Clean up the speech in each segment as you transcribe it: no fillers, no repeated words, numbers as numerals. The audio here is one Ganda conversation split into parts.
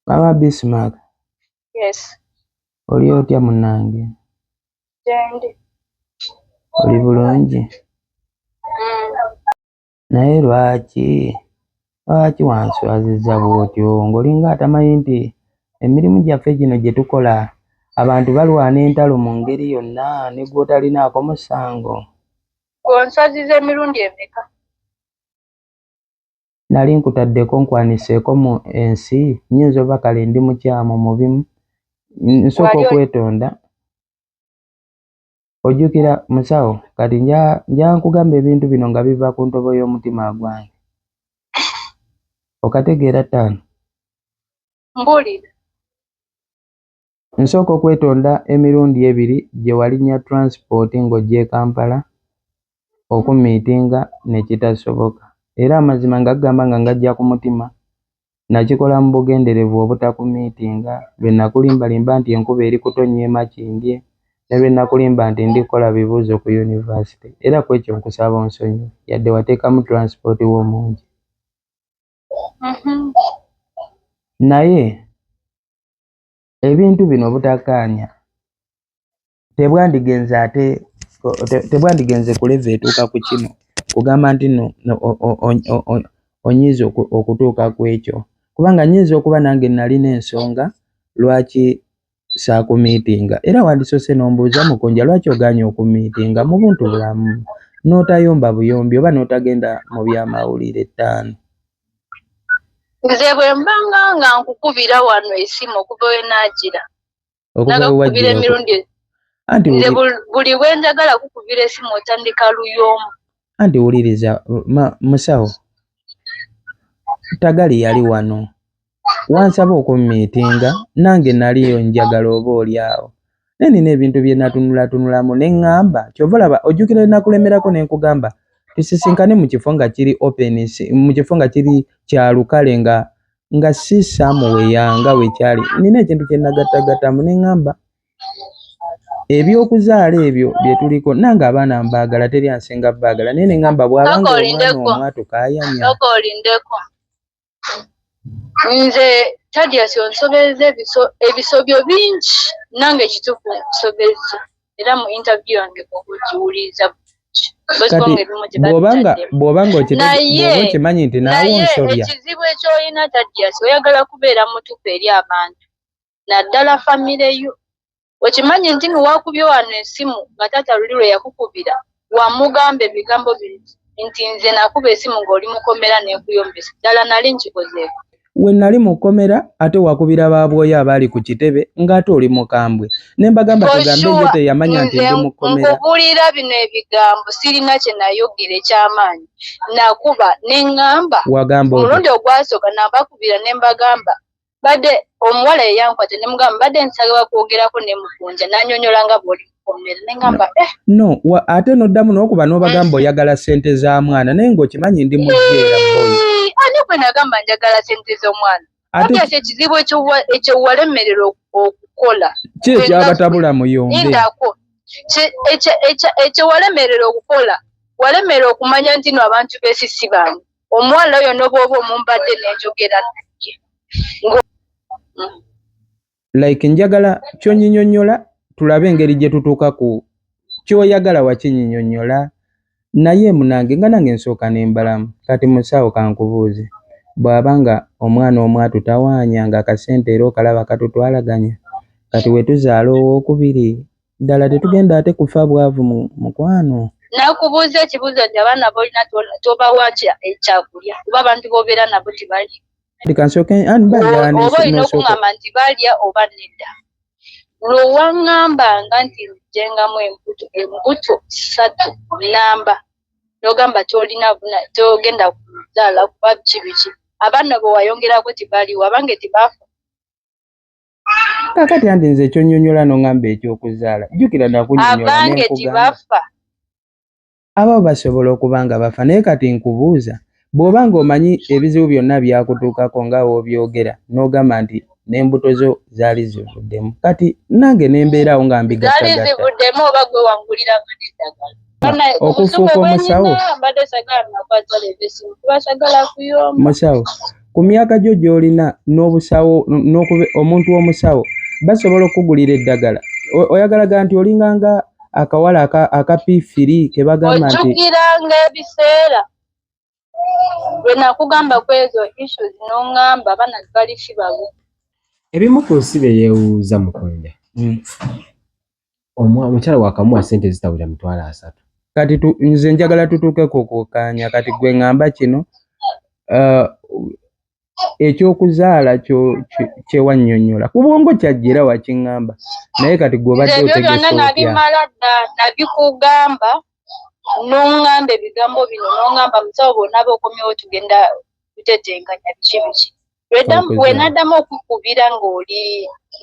Maama Bismarck. Yes. Oli otya munnange? Gyendi. Oli bulungi? Mm. Naye lwaki wanswazizza bw'otyo ng'olinga atamanyi nti emirimu gyaffe gino gye tukola abantu balwana entalo mu ngeri yonna ne gw'otalinaako musango? Gwe onswazizza emirundi emeka? Nali nkutaddeko nkwaniseeko mu ensi, nnyinza oba kale ndi mukyamu mu bimu. Nsooka okwetonda. Ojjukira musawo kati nja nkugamba ebintu bino nga biva ku ntobo y'omutima gwange. Okategeera ttaano? Mbuulira. Nsooka okwetonda emirundi ebiri gye walinnya transport ng'ojja e Kampala okummiitinga ne kitasoboka. Era amazima nga gamba nga ngajja ku mutima, nakikola mu bugenderevu obutakumiitinga lwe nakulimbalimba nti enkuba eri kutonnya e Makindye ne lwe nakulimba nti ndi kukola bibuuzo ku yunivasite. Era ku ekyo nkusaba onsonyiwe yadde wateekamu transport wo mungi. Naye ebintu bino obutakkaanya tebwandigenze ate tebwandigenze ku level etuuka ku kino kugamba nti nno onyiiza okutuuka ku ekyo kubanga nnyinza okuba nange nalina ensonga lwaki saakumiitinga era wandisoose n'ombuuza Mukunja lwaki ogaanye okumiitinga mu buntu bulamu n'otayomba buyombi oba n'otagenda mu byamawulire ttaano. Nze bwe mbanga nga nkukubira wano esimu okuva we naagira nagakukubira emirundi anti nze buli bwe njagala kukubira esimu otandika luyombo. Anti wuliriza musawo Tagali yali wano wansaba okummiitinga nange naliyo njagala oba oli awo naye nina ebintu bye natunulatunulamu ne ŋŋamba kyova olaba ojjukira lwe nakulemerako ne nkugamba tusisinkane mu kifo nga kiri open mu kifo nga kiri kya lukale nga nga si somewhere nga we kyali nina ekintu kye nagattagattamu ne ŋŋamba ebyokuzaala ebyo bye tuliko nange abaana mbaagala teri ansinga baagala naye ne ŋŋamba bw'aba nga omwana omu atukaayanya. Sooka olindeko. Nze Tadius onsobezza ebisobyo bingi nange kituufu nkusobezza era mu interview yange bw'oba ogiwuliriza kati bw'obanga bw'obanga okimanyi nti naawe onsobya. Ekizibu ekyolina Tadius oyagala kubeera mutuufu eri abantu naddala famire yo. Okimanyi nti no wakubye wano esimu nga taata luli lwe yakukubira wamugamba ebigambo bino nti nze nakuba esimu ng'oli mukomera nenkuyombesa. Ddala nali nkikozeeko? We nali mu kkomera ate wakubira ba bwoya abaali ku kitebe ng'ate oli mukambwe ne mbagamba tugambe ye teyamanya nti ndi mu kkomera. Nkubuulira bino ebigambo sirina kye nayogera eky'amaanyi nakuba ne ŋŋamba Wagamba otya? Omulundi ogwasooka nabakubira ne mbagamba Mbadde omuwala yeyankwata ne mugamba mbadde nsaba kwogerako ne Mukunja n'anyonyola nga bw'oli mukomera ne ngamba eh. No wa, ate n'oddamu n'okuba n'obagamba oyagala ssente za mwana naye ng'okimanyi ndi mu jjeera boy. Ani gwe nagamba njagala ssente z'omwana? Ate Ate ekizibu ekyo walemererwa okukola. Ki ekyabatabula muyombe? Lindako. Ekyo walemererwa okukola, walemererwa okumanya nti no abantu b'ensi si bangu. Omuwala oyo n'obwoba omumbadde nenjogera naye. Like njagala kyonyinyonyola tulabe engeri gye tutuuka ku kyoyagala wakinyinyonyola naye munange nga nange nsooka nembalamu kati musawo kankubuuze bw'aba nga omwana omu atutawaanya nga akasente era okalaba katutwalaganya kati wetuzaala owokubiri Ddala tetugenda ate kufa bwavu mukwano? Nakubuuza ekibuuzo nti abaana bolina tobawa kyakulya kuba abantu bobeera nabo tebalya. Kansooke mba njagala Oba olina okungamba nti balya oba nedda. Lwe waŋŋambanga nti nzijengamu embuto, embuto ssatu nnamba n'ogamba tolina togenda kuzaala kuba biki biki. Abaana be wayongerako tebaliwo, abange tebaafa. Kakati anti nze ekyonyonyola nongamba ekyokuzaala jjukira nakunyonyola Abange tibafa. Abo basobola okuba nga bafa naye kati nkubuuza bw'oba ng'omanyi ebizibu byonna byakutuukako nga w'obyogera n'ogamba nti n'embuto zo zaali zivuddemu kati nange ne mbeeraawo nga Zaali mbigattagatta. zivuddemu oba gwe wanguliranga n'eddagala. Okufuuka omusawo. Mbadde sagala nakwata levesi kuba sagala kuyomba. Musawo. Ku myaka gyo gy'olina n'obusawo n'okube omuntu omusawo basobola okukugulira eddagala. Oyagala ga nti olinganga akawala aka P3 ke bagamba nti Ojjukiranga ebiseera lwe nakugamba ku ezo issues n'oŋŋamba abaana bali si babo. Ebimu ku nsi bye yeewuuza Mukunja. Omukyala wakamuwa ssente zitawera 300,000. Kati nze njagala tutuuke ku kukkaanya. Kati gwe ŋŋamba kino, ekyokuzaala kye wannyonnyola ku bwongo kyajja era wakiŋŋamba, naye kati gwe Nze obadde ebyo byonna otegese otya? nabimala dda, nabikugamba n'oŋŋamba ebigambo bino, n'oŋŋamba musawo bw'onaaba okomyewo tugenda kutetenkanya biki biki. Okuzaala. We naddamu okukubira ng'oli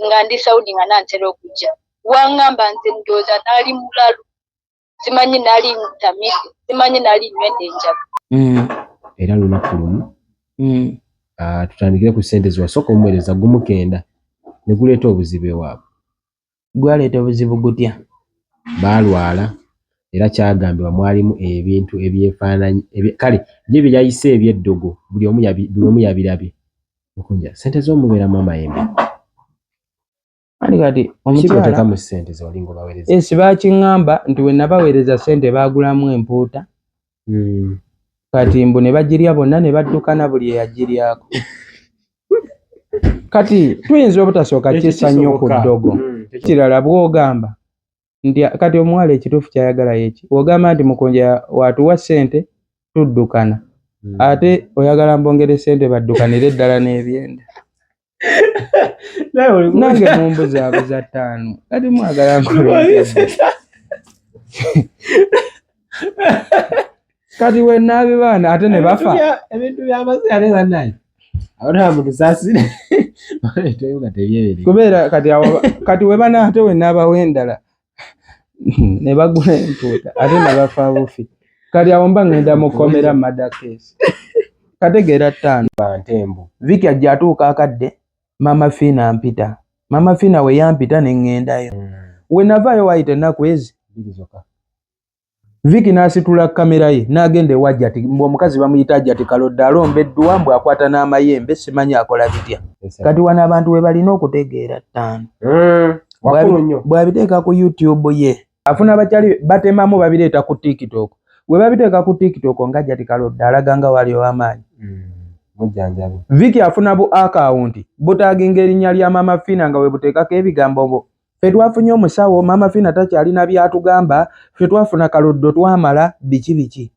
nga ndi Saudi nga nantera okujja, waŋŋamba nze ndowooza naali mulalu, simanyi naali ntamidde, simanyi naali nywedde enjaga. Era lunaku lumu tutandikire ku ssente ze wasooka omuweereza gumukenda ne guleeta obuzibu ewaabwe. Gwaleeta obuzibu gutya? Baalwala era kyagambibwa mwalimu ebintu ebyefaananyi kale ye bye yayise eby'eddogo buli omu yabirabye. Mukunja, ssente z'omubeeramu amayembe. Anti kati Ki omukyala by'oteekamu ssente ze wali ng'obaweereza? Esi baakiŋŋamba nti we nabaweereza ssente baagulamu empuuta. Kati mbu ne bagirya bonna ne baddukana buli eyagiryako. Kati tuyinza obutasooka Ekyo kissa nnyo ku kisoboka. ddogo. Kirala bw'ogamba nti kati omuwala ekituufu ky'ayagala ye ki? Bw'ogamba nti Mukunja watuwa ssente tuddukana. Ate oyagala mbongere ssente baddukanire ddala n'ebyenda. Nange mumbuzaabuza ttaano. Kati mwagala nkole ntya? Kati we naabibaana ate ne bafa. Ebintu by'amazi ate bannaye. Abantu abo mutusaasire. Nga tebyebereka. Kubeera kati awo kati we bana ate we naabawa endala ne bagula empuuta ate ne bafa bufi. Kati awo mba ngenda mu kkomera murder case. Kategeera ttaano. Bantembo. Vicky ajja atuuka akadde Mama Fina ampita. Mama Fina we yampita ne ŋŋendayo. We navaayo waayita ennaku ezi. Bbiri zokka. Vicky n'asitula kamera ye n'agenda ewa Hajati, mbu omukazi bamuyita Hajati Kalodde alomba edduwa mbu akwata n'amayembe simanyi akola bitya. Kati wano abantu we balina okutegeera ttaano. Wakulu nnyo. Bw'abiteeka ku YouTube ye afuna abakyali batemamu babireeta ku TikTok. Bwe babiteeka ku TikTok nga Hajati Kalodde alaga nga wali ow'amaanyi. Mujjanjabi. Vicky afuna bu akawunti butaaginga erinnya lya Mama Fina nga we buteekako ebigambo mbu ffe twafunye omusawo, Mama Fina takyalina by'atugamba, ffe twafuna Kaloddo twamala biki biki.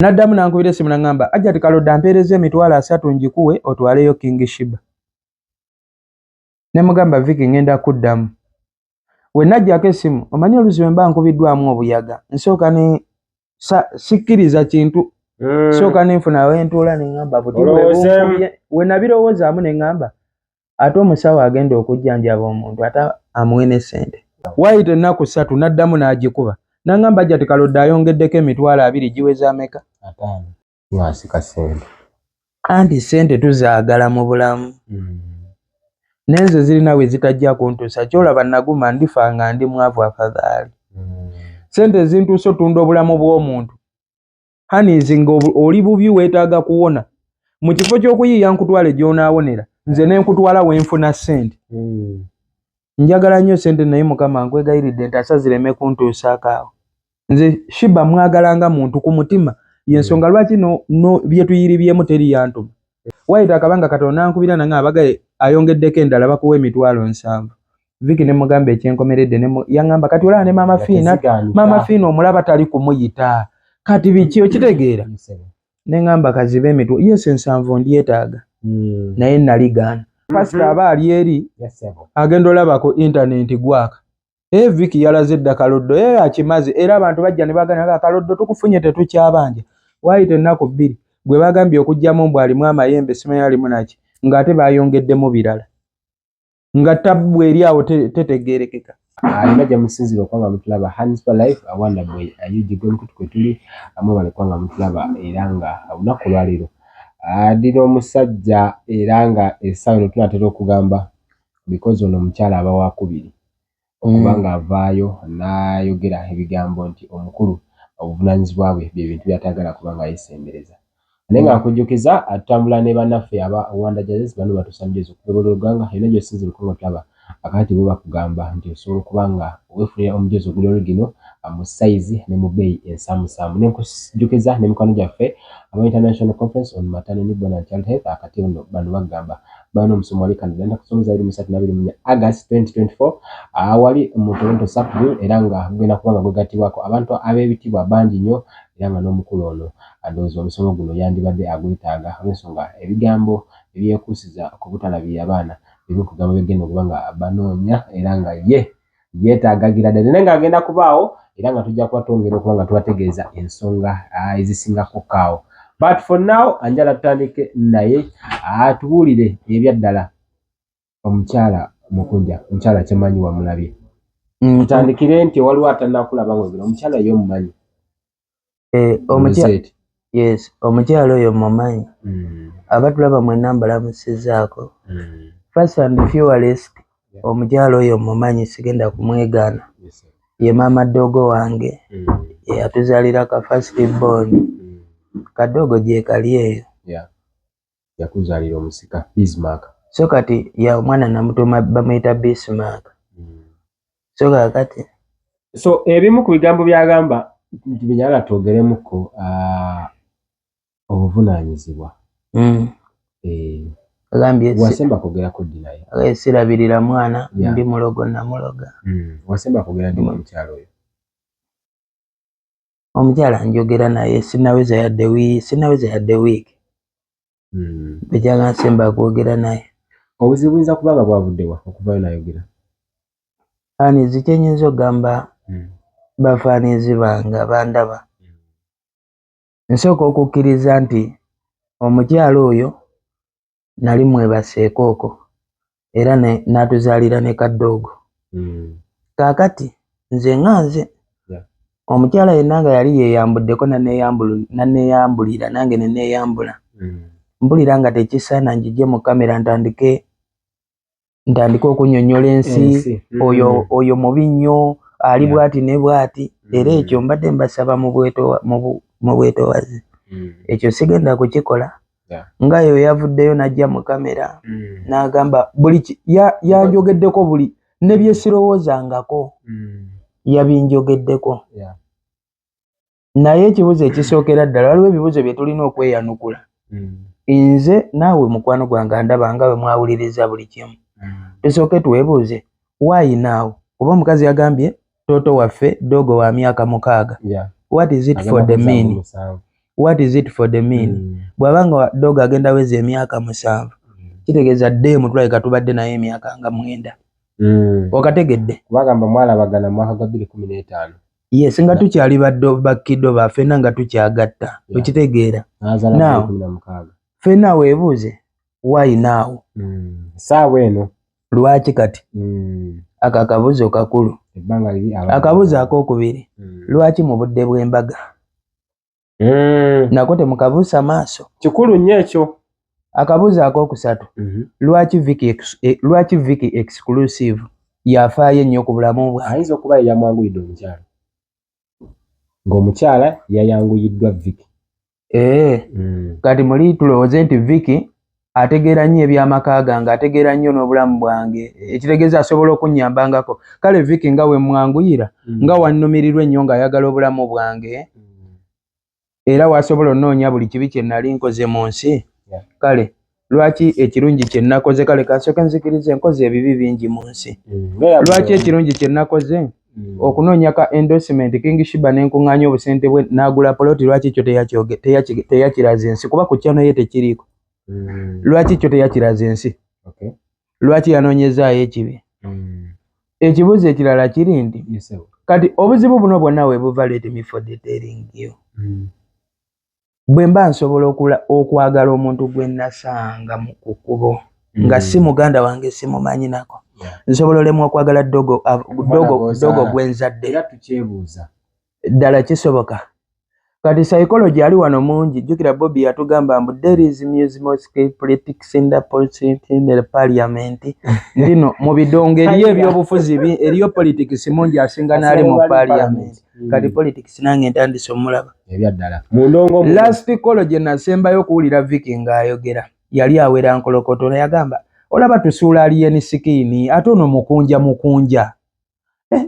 N'addamu n'ankubira essimu n'aŋŋamba Hajati Kaloddo ampeereza 300,000 ngikuwe otwaleyo King Shiba. Ne mugamba Vicky ŋŋenda kuddamu. We najjako essimu omanyi oluusi bwe mba nkubiddwamu obuyaga nsooka ne sikkiriza kintu. Sooka ne nfuna we ntuula ne ŋŋamba buti bwe Olowoozeemu. bunkubye. We nabirowoozaamu ne ŋŋamba ate omusawo agenda okujjanjaba omuntu ate amuwe ne ssente. Waayita ennaku ssatu n'addamu n'agikuba. N'aŋŋamba Hajati Kalodde ayongeddeko 20,000 giweza ameka? 5. Mwasika ssente. Anti ssente tuzaagala mu bulamu. Naye nze zirina we zitajja kuntuusa ky'olaba naguma ndifa nga ndi mwavu afadhaali. Ssente zintuusa otunda obulamu bw'omuntu. Hanis nga oli bubi weetaaga kuwona. Mu kifo ky'okuyiiya nkutwale gy'onaawonera, nze ne nkutwala we nfuna ssente. Njagala nnyo ssente naye Mukama nkwegayiridde ntaasa zireme kuntuusaako awo. Nze Shiba mwagala nga muntu ku mutima. Y'ensonga lwaki no bye tuyiribyemu teri yantuma. Waayita akabanga katono n'ankubira nange abagaye ayongeddeko endala bakuwa 70,000. Vicky ne mugamba ekyenkomeredde ne yaŋŋamba kati olaba ne Mama Fina, Mama Fina omulaba tali kumuyita. Kati biki okitegeera? Ne ŋŋamba kazibe emitwe. Yes 70 ndyetaaga. Naye naligaana. Pasita aba ali eri agenda olaba ku intaneti gwaka. Vicky yalaze dda Kaloddo, akimaze era abantu bajja ne bagamba Kaloddo tukufunye tetukyabanja. Waayita ennaku bbiri gwe bagambye okuggyamu mbu alimu amayembe simanyi alimu naki ng'ate baayongeddemu birala. Nga tabbu eri awo tetegeerekeka. Alina gye musinziira okuba nga mutulaba Hanspa Life Awanda Boy UG gwe mukutu kwe tuli mwebale kuba nga mutulaba era nga olunaku olwaleero ndina omusajja era nga essaawa eno tunaatera okugamba because ono omukyala aba wakubiri okuba ng'avaayo n'ayogera ebigambo nti omukulu obuvunaanyizibwa bwe bye bintu by'atayagala kuba nga yeesembereza. Naye nga nkujjukiza, tutambula ne bannaffe aba Wanda Jerseys. Bano batuusa mujezi okuva oluganga yonna gy'osinzira okuba nga tulaba. Akati bo bakugamba nti osobola okuba nga weefunira omujezi oguli original mu size ne mu bbeeyi ensaamusaamu. Ne nkujjukiza ne mikwano gyaffe aba International Conference on Maternal, Newborn and Child Health. Akati no bano bagamba balina omusomo wali Canada ntakusomeza 23 24 August 2024 awali mu Toronto Sackville, era nga gugenda kuba nga gwegattibwako abantu ab'ebitiibwa bangi nnyo, era nga n'omukulu ono andowooza omusomo guno yandibadde agwetaaga, olw'ensonga ebigambo ebyekuusiza ku butalabirira baana bimu ku bigambo byegenda okuba nga banoonya, era nga ye yeetaagagira ddala, naye ng'agenda kubaawo, era nga tujja kuba twongera okuba nga tubategeeza ensonga ezisingako kaawo. But for now, anjala tutandike naye atubuulire ebyaddala omukyala Mukunja. Omukyala kyemanyi wamulabye. Tutandikire nti waliwo atanakulaba ngaogera omukyala ye omumanyi. Eh, yes, omukyala oyo mumanyi. Abatulaba mwenna mbalamusizaako. First and foremost, omukyala oyo mumanyi, sigenda kumwegaana. Ye maama ddogo wange, yatuzaalira ka first born. Kadoogo gyekali eyo. Yakuzaalira omusika Bismarck. So kati ya omwana namutuma bamuyita Bismarck. So kakati So ebimu ku bigambo byagamba nti binyala twogeremuko obuvunaanyizibwa. Agambye Wasemba kwogerako ddi naye? Agambye sirabirira mwana, ndi mulogo, namuloga. Wasemba kwogera ddi n'omukyala oyo? Omukyala njogera naye sinaweza yadde wiiki bwekyaga nsemba kwogera naye. Obuzibu buyinza kuba nga bwavuddewa okuvayo nayogera? Anizi kyenyinza okugamba bafaanizi bange abandaba, nsooka okukkiriza nti omukyala oyo nali mwebaseeko okwo, era n'atuzaalira ne kaddoogo. Kaakati nze nga nze, omukyala yenna nga yali yeeyambuddeko naneeyambulira nange ne neeyambula, mpulira nga tekisaana njije mu kamera ntandike okunnyonnyola ensi oyo oyo mubi nnyo, ali bw'ati ne bw'ati. Era ekyo mbadde mbasaba mu bwetowaze, ekyo sigenda kukikola. Nga yo yavuddeyo n'ajja mu kamera n'agamba buli yanjogeddeko buli ne byesirowoozangako yabinjogeddeko. Naye ekibuuzo ekisookera ddala, waliwo ebibuuzo bye tulina okweyanukula. Nze naawe mukwano gwange andaba nga bwe mwawuliriza buli kimu, tusooke twebuuze, why now? Kuba omukazi yagambye toto waffe dogo wa myaka 6. What is it for the mean? What is it for the mean? Bw'aba nga dogo agenda weza emyaka 7, kitegeeza ddeemu tulabika tubadde naye emyaka nga 9. Okategedde? Kubagamba mwalabagana mu mwaka gwa 2015. Yes, nga tukyali baddo bakiddo baffenna nga tukyagatta. Okitegeera? N'azaala Now. 2016. Ffenna weebuuze, why now? Saawa eno. Lwaki kati? Ako akabuuzo kakulu. Ebbanga liri Akabuuzo akookubiri, lwaki mu budde bw'embaga? Nako temukabuusa maaso. Kikulu nnyo ekyo. Akabuuzo akookusatu, lwaki Vicky exclusive yafaayo ennyo ku bulamu bwange? Ayinza okuba ye yamwanguyidde omukyala, ng'omukyala yayanguyiddwa Vicky. Ee, kati muli tulowooze nti Vicky ategeera nnyo ebyamaka gange, ategeera nnyo n'obulamu bwange, ekitegeeza asobola okunnyambangako. Kale Vicky nga we mwanguyira, nga wannumirirwa ennyo ng'ayagala obulamu bwange, era wasobola onoonya buli kibi kye nali nkoze mu nsi. Kale lwaki ekirungi kye nakoze, kale kansooke nzikirize nkoze ebibi bingi mu nsi, lwaki ekirungi kye nakoze okunoonya ka endorsement King Shiba n'enkuŋŋaanya obusente bwe n'agula poloti, lwaki kyo teyakiraza ensi? Kuba ku channel ye tekiriiko. Lwaki kyo teyakiraza ensi? Lwaki yanoonyezaayo ekibi? Ekibuuzo ekirala kiri nti kati obuzibu buno bwonna we buva, let me for the telling you, bwe mba nsobola okwagala omuntu gwe nasanga mu ku kkubo nga si muganda wange, simumanyi nako, nsobola olemwa okwagala dogo Omwana dogo gw'ozaala. Dogo gwe nzadde? Era tukyebuuza. Ddala kisoboka? Kati psychology ali wano mungi. Jjukira Bobi yatugamba mbu there is music politics in the politics in the parliament. Ndino mu bidongo eriyo ebyobufuzi eriyo politics mungi asinga n'ali mu parliament. Kati politics nange ntandise omulaba. Ebyaddala. Mu ndongo. Last call gye nasembayo okuwulira Vicky ng'ayogera yali awera nkolokoto, yagamba olaba tusuula Alien Skin ate ono mukunja mukunja.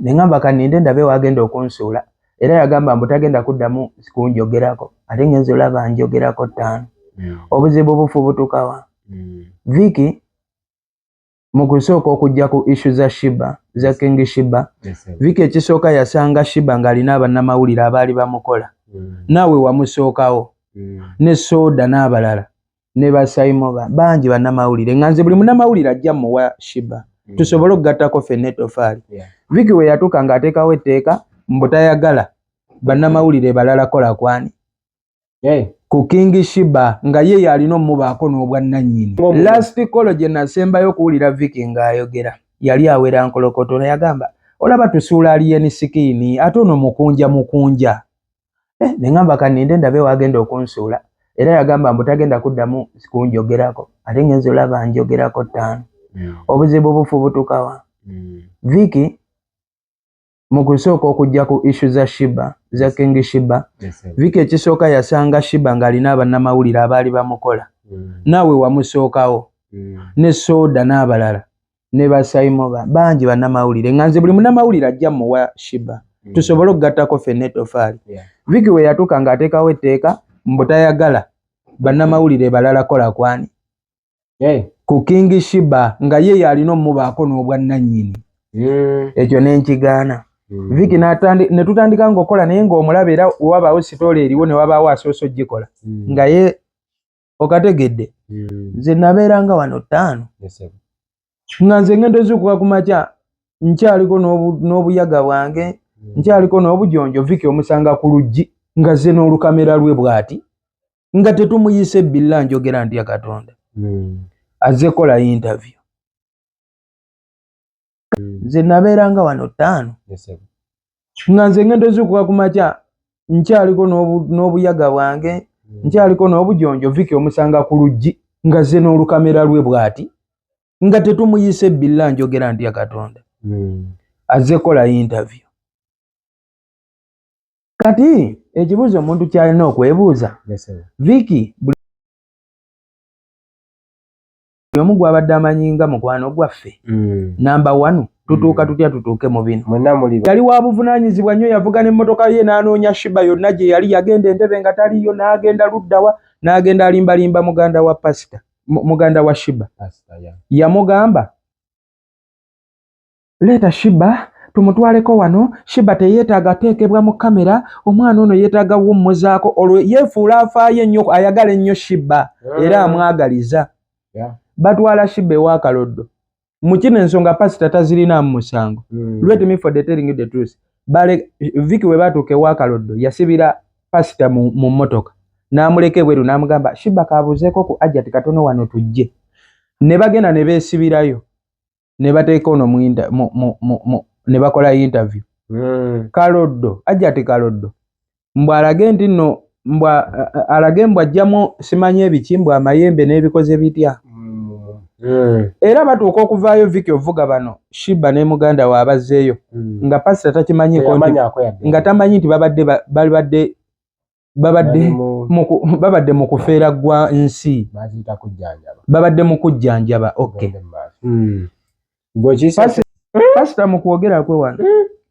Ne ŋŋamba kaninde ndabe wagenda okunsuula, era yagamba mbu tagenda kuddamu kunjogerako, ate ngenze olaba njogerako 5. Obuzibu bufubutukawa? Vicky mu kusooka okujja ku issue za Sheebah, za King Sheebah, Vicky ekisooka yasanga Sheebah ng'alina abannamawulire abaali bamukola. Naawe wamusookawo ne Soda n'abalala ne basaimoba bangi bannamawulire, nga nze buli munnamawulire ajja muwa Sheebah tusobole okugattako ffenna ettofaali. Vicky we yatuuka ng'ateekawo etteeka mbu tayagala bannamawulire balala kola kwani ku King Sheebah, nga ye yalina omubaako n'obwannannyini. Last call gye nasembayo okuwulira Vicky ng'ayogera yali awera nkolokoto, yagamba olaba tusuula Alien Skin ate ono mukunja mukunja. Ne ŋŋamba kaninde ndabe wagenda okunsuula, era yagamba mbu tagenda kuddamu kunjogerako, ate ngenze olaba njogerako 5. Obuzibu bufubutukawa? Vicky mu kusooka okujja ku issue za Sheebah, za King Sheebah, Vicky ekisooka yasanga Sheebah ng'alina abannamawulire abaali bamukola. Naawe wamusookawo ne Soda n'abalala ne basaimoba bangi bannamawulire, nga nze buli munnamawulire ajja muwa Sheebah tusobole okugattako ffenna ettofaali. Vicky we yatuuka ng'ateekawo etteeka mbu tayagala bannamawulire balala kola kwani ku King Sheebah, nga ye yalina omubaako n'obwannannyini. Ekyo ne nkigaana. Vicky ne tutandika ng'okola naye ng'omulaba, era wabaawo story eriwo ne wabaawo asoose ogikola nga ye okategedde. Nze nabeeranga wano 5 nga nze ngenda ozuukuka ku makya nkyaliko n'obuyaga bwange, nkyaliko n'obujonjo. Vicky omusanga ku luggi nga ze n'olukamera lwe bw'ati nga tetumuyise billa, njogera ntya Katonda azze kola interview. Nze nabeeranga wano 5 nga nze ngenda ozuukuka ku makya nkyaliko n'obuyaga bwange, nkyaliko n'obujonjo. Vicky omusanga ku luggi nga ze n'olukamera lwe bw'ati nga tetumuyise billa, njogera ntya Katonda azze kola interview. Kati ekibuuzo omuntu kyalina okwebuuza, Vicky buli omu gw'abadde amanyi nga mukwano gwaffe namba 1, tutuuka tutya tutuuke mu bino? Yali wa buvunaanyizibwa nnyo, yavuga n'emmotoka ye n'anoonya Sheebah yonna gye yali yagenda, entebe nga taliiyo, n'agenda luddawa, n'agenda alimbalimba muganda wa pasita, muganda wa Sheebah. Yamugamba leeta Sheebah tumutwaleko wano, Sheebah teyeetaaga teekebwa mu kamera, omwana ono yeetaaga wummuzaako. Olwo yeefuula afaayo ennyo, ayagala ennyo Sheebah era amwagaliza. Batwala Sheebah ewa Kaloddo. Mu kino ensonga pasita tazirinaamu musango. Let me for the telling you the truth. Bale Vicky we batuuka ewa Kaloddo yasibira pasita mu mmotoka n'amuleka ebweru n'amugamba Sheebah kabuuzeeko ku Hajjati katono wano tujje. Ne bagenda ne beesibirayo ne bateeka ono ne bakola interview. Kaloddo, Hajjati Kaloddo mbw alage nti nno mbw alage mbw ajjamu simanyi ebiki mbw amayembe n'ebikoze bitya. Era batuuka okuvaayo Vicky ovuga bano Sheebah ne muganda we abazzeeyo nga pasita takimanyiiko nga tamanyi nti babadde mu kufeera gwa nsi, babadde mu kujjanjaba. Okay, pasita mu kwogera kwe wano,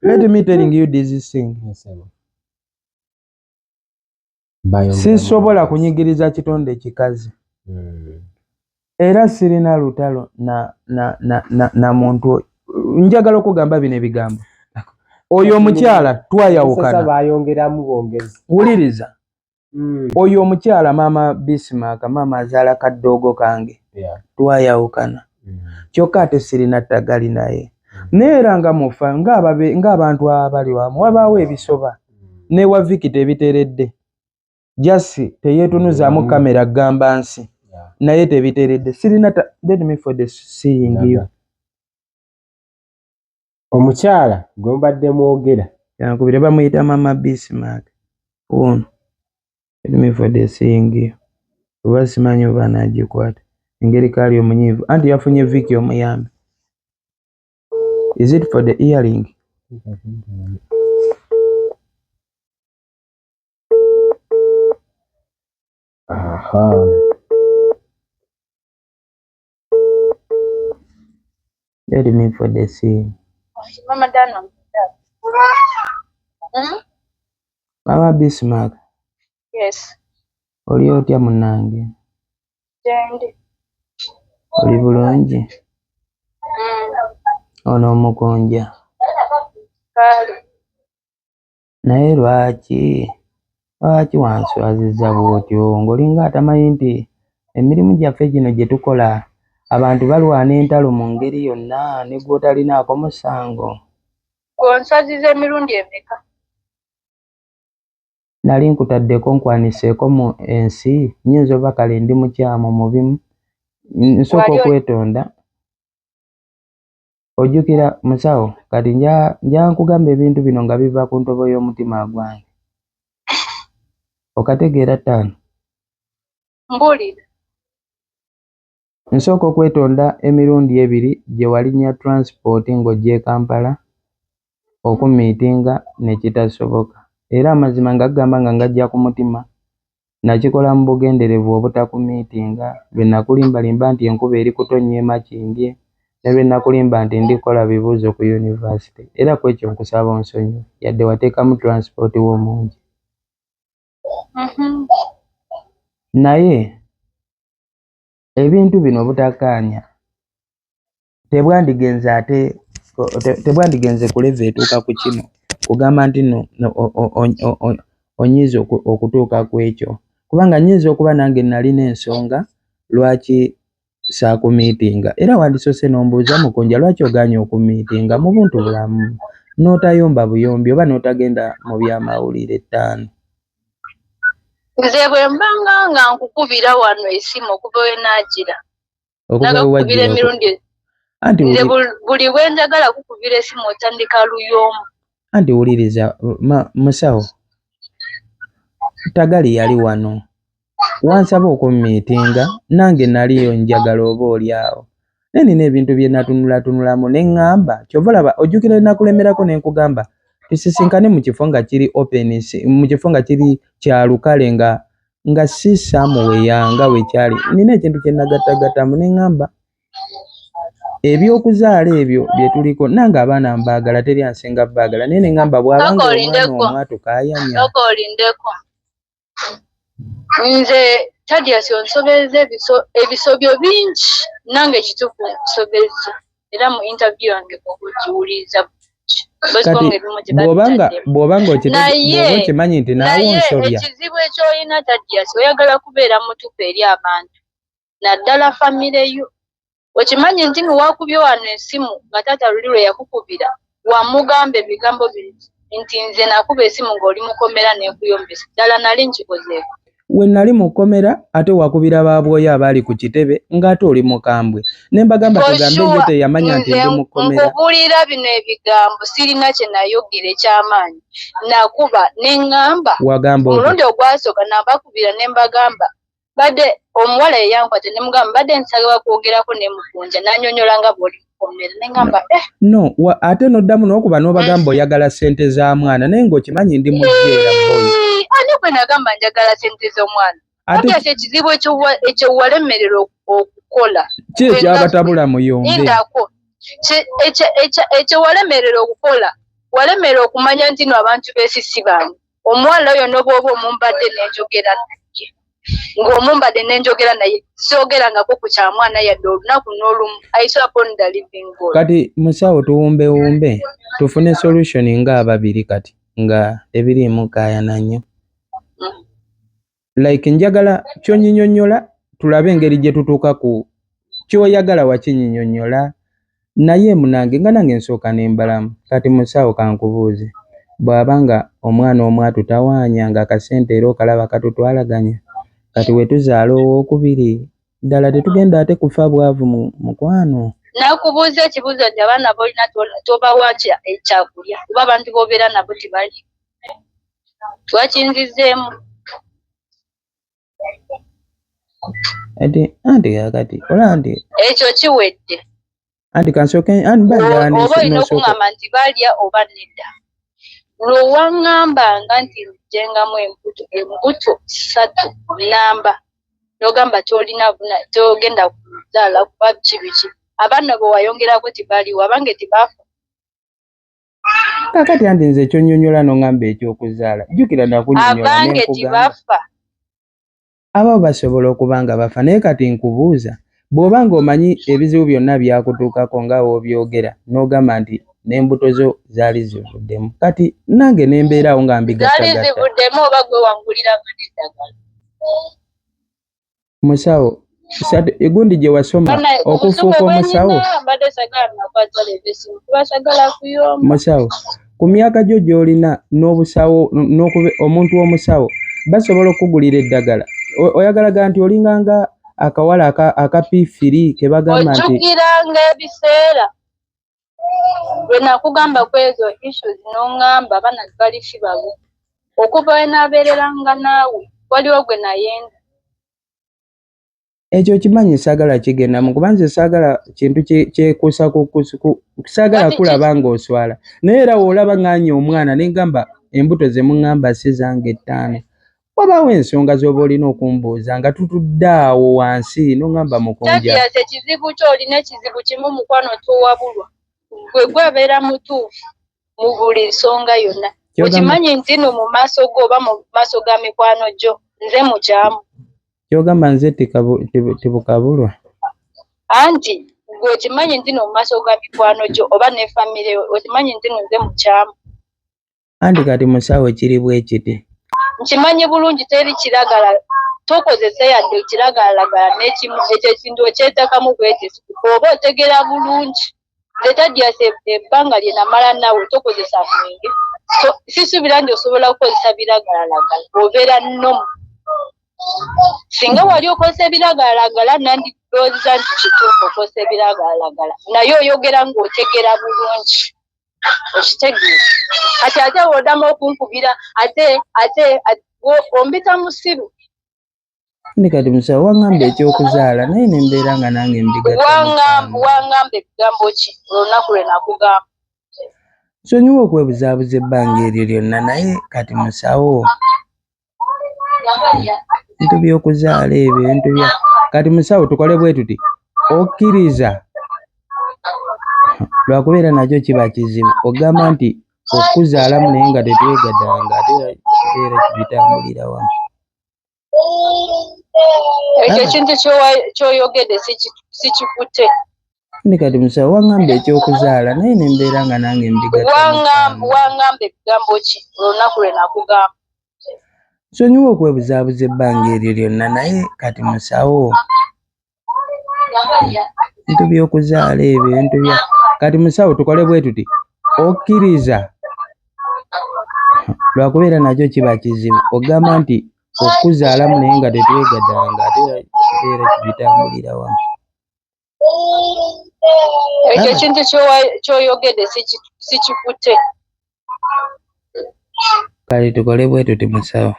let me telling you this thing, sisobola kunyigiriza kitonde kikazi era sirina lutalo na muntu. Njagala okugamba bino ebigambo, oyo omukyala twayawukana. Wuliriza, oyo omukyala maama Bismarck, maama azaala kaddoogo kange, twayawukana kyokka ate sirina ttagali naye. Naye era nga mufa ng'abantu abali wamu wabaawo ebisoba newa Vicky tebiteredde, just teyeetunuzaamu kamera gamba nsi naye tebiteredde. Sirina, let me for the seeing you. Omukyala gwe mubadde mwogera yankubire, bamuyita maama Bismarck ono. Let me for the seeing you. Oba simanyi oba anaagikwata engeri kaali omunyiivu anti yafunye Vicky omuyambi. Is it for the earring? Aha. Let me for the seeing. Mama Dano. Hmm? Mama Bismarck. Yes. Oli otya munnange? Gyendi. Oli bulungi? Mm. Ono omukunja. Kale. Naye lwaki lwaki wanswazizza bw'otyo ng'olinga atamanyi nti emirimu gyaffe gino gye tukola abantu balwana entalo mu ngeri yonna ne gw'otalinaako musango. Gwe onswaziza emirundi emeka? Nali nkutaddeko nkwaniseeko mu ensi nnyinza oba kale ndi mukyamu mu bimu nsooka okwetonda. Ojjukira musawo kati nja nkugamba ebintu bino nga biva ku ntobo y'omutima gwange. Okategeera ttaano? Mbuulira. Nsooka okwetonda emirundi ebiri gye walinnya transport ng'ojja e Kampala okummiitinga ne kitasoboka era amazima nga gamba nga ngajja ku mutima nakikola mu bugenderevu obutakumiitinga lwe nakulimbalimba nti enkuba eri kutonnya e Makindye ne lwe nakulimba nti ndi kukola bibuuzo ku yunivasite era ku ekyo nkusaba onsonyiwe yadde wateekamu transport wo mungi. Naye ebintu bino obutakkaanya tebwandigenze ate tebwandigenze ku level etuuka ku kino kugamba nti nno onyiize okutuuka ku ekyo kubanga nnyinza okuba nange nalina ensonga lwaki saakumiitinga era wandisoose n'ombuuza Mukunja lwaki ogaanye okumiitinga mu buntu bulamu n'otayomba buyombi oba n'otagenda mu byamawulire ttaano. Nze bwe mbanga nga nkukubira wano essimu okuva we naagira nagakukubira emirundi anti nze buli bwe njagala kukubira essimu otandika luyombo. Anti wuliriza musawo Tagali yali wano wansaba okummiitinga nange naliyo njagala oba oli awo naye nina ebintu bye natunulatunulamu ne ŋŋamba ky'ova olaba ojjukira lwe nakulemerako ne nkugamba tusisinkane mu kifo nga kiri open mu kifo nga kiri kya lukale nga nga si somewhere nga we kyali nina ekintu kye nagattagattamu ne ŋŋamba ebyokuzaala ebyo bye tuliko nange abaana mbaagala teri ansinga baagala naye ne ŋŋamba bw'aba nga omwana omu atukaayanya. Sooka olindeko. Nze Tadius onsobezza ebisobyo bingi nange kituufu nkusobezza era mu interview yange bw'oba ogiwuliriza Kati bw'oba nga bw'oba nga okimanyi nti naawe onsobya. Ekizibu eky'olina Tadius oyagala kubeera mutuufu eri abantu naddala famire yo. Okimanyi nti wakubye wano essimu nga taata luli lwe yakukubira wamugamba ebigambo bino nti nze nakuba essimu ng'oli mukomera nenkuyombesa ddala nali nkikozeeko. We nali mu kkomera ate wakubira ba bwoya abaali ku kitebe ng'ate oli mukambwe ne mbagamba tugambe ye teyamanya nti ndi mu kkomera. Nkubuulira bino ebigambo sirina kye nayogera eky'amaanyi nakuba ne ŋŋamba omulundi ogwasooka nabakubira ne mbagamba Mbadde omuwala yeyankwata ne mugamba mbadde nsaba kwogerako ne Mukunja n'anyonyola nga bw'oli mukomera ne ngamba eh. No wa, ate n'oddamu n'okuba n'obagamba oyagala ssente za mwana naye ng'okimanyi ndi mu jjeera boy. Ani gwe nagamba njagala ssente z'omwana? Ate ekizibu ekyo walemererwa okukola. Ki ekyabatabula muyombe? Lindako. Ekyo walemererwa okukola walemererwa okumanya nti no abantu b'ensi si bangu. Omuwala oyo nobwoba omumbadde nenjogera naye ng'omumbadde nenjogera naye soogerangako ku kya mwana yadde olunaku n'olumu. I swear upon the living God. Kati musawo tuwumbewumbe tufune solution nga ababiri kati nga tebiriimu kaayana nnyo. Like njagala kyonyinyonyola tulabe engeri gye tutuuka ku ky'oyagala wakinyinyonyola naye munange nga nange nsooka ne mbalamu kati musawo kankubuuze bw'aba nga omwana omu atutawaanya nga akasente era okalaba katutwalaganya kati we tuzaala owookubiri ddala tetugenda ate kufa bwavu mukwano? Nakubuuza ekibuuzo nti abaana b'olina tobawa kyakulya kuba abantu b'obeera nabo tebali wakinzizeemu. Ati anti kakati olaba nti ekyo kiwedde. Anti kansooke anti mba njagala Oba olina okuŋŋamba nti balya oba nedda. Lwe waŋŋambanga nti nziggyengamu embuto 3 nnamba, n'ogamba tolina togenda kuzaala kuba biki biki. Abaana be wayongerako tebaliwo, abange tebaafa. Kaakati anti nze ky'onnyonnyola n'oŋŋamba eky'okuzaala. Jjukira nakunnyonnyola ne Abange nkugamba. tebafa. Abamu basobola okuba nga bafa naye kati nkubuuza bw'oba ng'omanyi ebizibu byonna byakutuukako nga w'obyogera n'ogamba nti n'embuto zo zaali zivuddemu kati nange ne mbeeraawo nga Zaali mbigattagatta. zivuddemu oba gwe wanguliranga n'eddagala? Musawo, egundi gye wasoma okufuuka omusawo. Mbadde sagala nakwata leero kuba sagala kuyomba. Musawo, ku myaka gyo gy'olina n'obusawo omuntu omusawo basobola okukugulira eddagala. Oyagala ga nti olinganga akawala aka P3 ke bagamba nti. Ojjukiranga ebiseera lwe nakugamba ku ezo issues n'oŋŋamba abaana bali si babo. Okuva we naabeereranga naawe waliwo gwe nayenda. Ekyo okimanyi saagala kigendamu kuba nze saagala kintu kyekuusa ku saagala kulaba ng'oswala. Naye era w'olaba ŋŋaanye omwana ne ŋŋamba embuto ze muŋŋamba si zange 5. Wabaawo ensonga z'oba olina okumbuuza nga tutudde awo wansi n'oŋŋamba mukunja. Tadias, ekizibu kyo olina ekizibu kimu mukwano towabulwa. Gwe gwabeera mutuufu mu buli nsonga yonna. Okimanyi nti nno mu maaso go oba mu maaso ga mikwano gyo nze mukyamu. Ky'ogamba nze tibukabulwa? Anti gwe okimanyi nti nno mu maaso ga mikwano gyo oba ne famire yo okimanyi nti nno nze mukyamu. Anti kati musawo kiri bwe kiti. Nkimanyi bulungi teri kiragala tokozesa yadde kiragalalagala n'ekimu ekyo ekintu okyetakamu bwetesi oba otegeera bulungi. Nze Tadias ebbanga lye namala naawe tokozesa mwenge. So sisuubira nti osobola kukozesa biragalalagala obeera nnomu. Singa wali okozesa ebiragalalagala nandilowooza nti kituufu okozesa ebiragalalagala naye oyogera ng'otegeera bulungi. Okitegeera. Kati ate w'oddamu okunkubira ate ate ompita musiru. Ndi kati musawo waŋŋamba ekyokuzaala naye ne mbeera nga nange mbigatta. Waŋŋamba ebigambo ki olunaku lwe nakugamba? Nsonyiwa okwebuzaabuza ebbanga eryo lyonna naye kati musawo ebintu by'okuzaala ebyo ebintu bya kati musawo tukole bwe tuti okkiriza lwakubeera nakyo kiba kizibu ogamba nti okuzaalamu naye nga tetwegaddanga ate era bitambulira wamu. Ekyo ekintu ky'oyogedde sikikutte. Ndi kati musawo waŋŋamba ekyokuzaala naye ne mbeera nga nange mbigatta. Waŋŋamba ebigambo ki olunaku lwe nakugamba? Nsonyiwa okwebuzaabuza ebbanga eryo lyonna naye kati musawo ebintu by'okuzaala ebyo ebintu bya kati musawo tukole bwe tuti okkiriza lwakubeera nakyo kiba kizibu ogamba nti okuzaalamu naye nga tetwegaddanga ate era bitambulira wamu. Ekyo ekintu ky'oyogedde sikikutte. Kale tukole bwe tuti musawo.